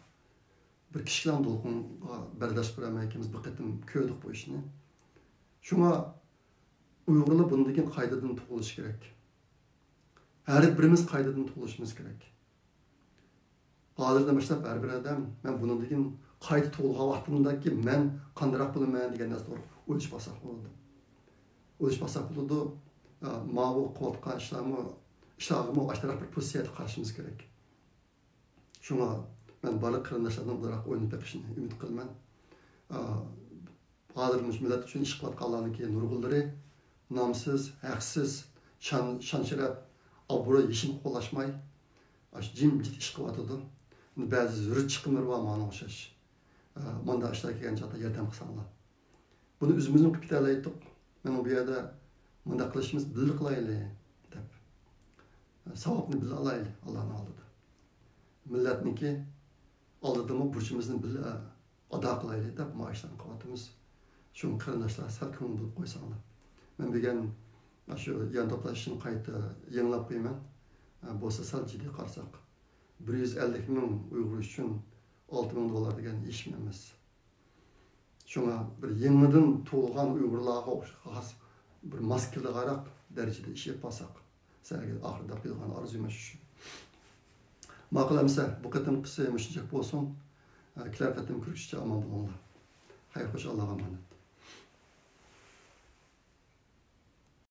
بىر كىچىكلا دولقۇنغا بەرداشلىق بېرەلمەيدىكەنمىز. بىر قېتىم كۆردۇق بۇ ئىشنى. شۇڭا ئۇيغۇرلار بۇندىن كېيىن قايتىدىن تۇغۇلۇشى كېرەك. ھەر بىرىمىز قايتىدىن تۇغۇلۇشىمىز كېرەك. ھازىردىن باشلاپ ھەر بىر ئادەم، مەن بۇنىڭدىن كېيىن قايتا تۇغۇلغان ۋاقتىمدىكى مەن قانداقراق بولىمەن دېگەن نەرسە توغرا ئويلىشىپ باقساق بولىدۇ. ئويلىشىپ باقساق بولىدۇ. ئە، ماۋۇ قىلىۋاتقان ئىشلارمۇ، ئىشلارغىمۇ ئاشۇنداق بىر پوزىتسىيەدە قارىشىمىز كېرەك. شۇڭا مەن بارلىق قېرىنداشلارنىڭ بۇنداق ئويلىنىپ بېقىشىنى ئۈمىد قىلىمەن. ئا، ھازىر مۇشۇ مىللەت ئۈچۈن ئىش قىلىۋاتقانلارنىڭكى نۇرغۇنلىرى نامسىز، ھەقسىز، شان، شان-شەرەپ، ئابرۇي ھېچنېمە قوغلاشماي، ئاشۇ جىمجىت ئىش قىلىۋاتىدۇ. بەزى زۆرۈر چىقىملىرى بار ماڭا ئوخشاش. ئا، مانداق ئىشلار كەلگەن چاغدا ياردەم قىلساڭلار. بۇنى ئۆزىمىزمۇ قىلىپ كېتەلەيتتۇق. مېنىڭ بۇ يەردە مۇنداق قىلىشىمىز بىللە قىلايلى دەپ. ساۋابنى بىللە ئالايلى ئاللانىڭ ئالدىدا. مىللەتنىڭكى ئالدىدىمۇ بۇرچىمىزنى بىللە ئادا قىلايلى دەپ مۇشۇ ئىشلارنى قىلىۋاتىمىز. شۇڭا قېرىنداشلار سەل كۆڭۈل بۆلۈپ قويساڭلار. مەن بۈگۈن شۇ يىغىن توپلاشنى قايتا يېڭىلاپ قويىمەن. بولسا سەل جىددىي قارىساق. بىر يۈز ئەللىك مىڭ ئۇيغۇر ئۈچۈن ئالتە مىڭ دوللار دېگەن ھېچنېمە ئەمەس. شۇڭا بىر يېڭىدىن تۇغۇلغان ئۇيغۇرلارغا خاس بىر ماس كېلىدىغانراق دەرىجىدە ئىش ئېلىپ بارساق، سەرگە ئاخىرىدا قىلغان ئارزۇيۇم شۇ. ماقۇل ئەمىسە، بۇ قېتىمقىسى مۇشۇنچە بولسۇن. كېلەر قېتىم كۆرۈشكىچە ئامان بولۇڭلار. خەير خوش، ئاللاغا ئامانەت.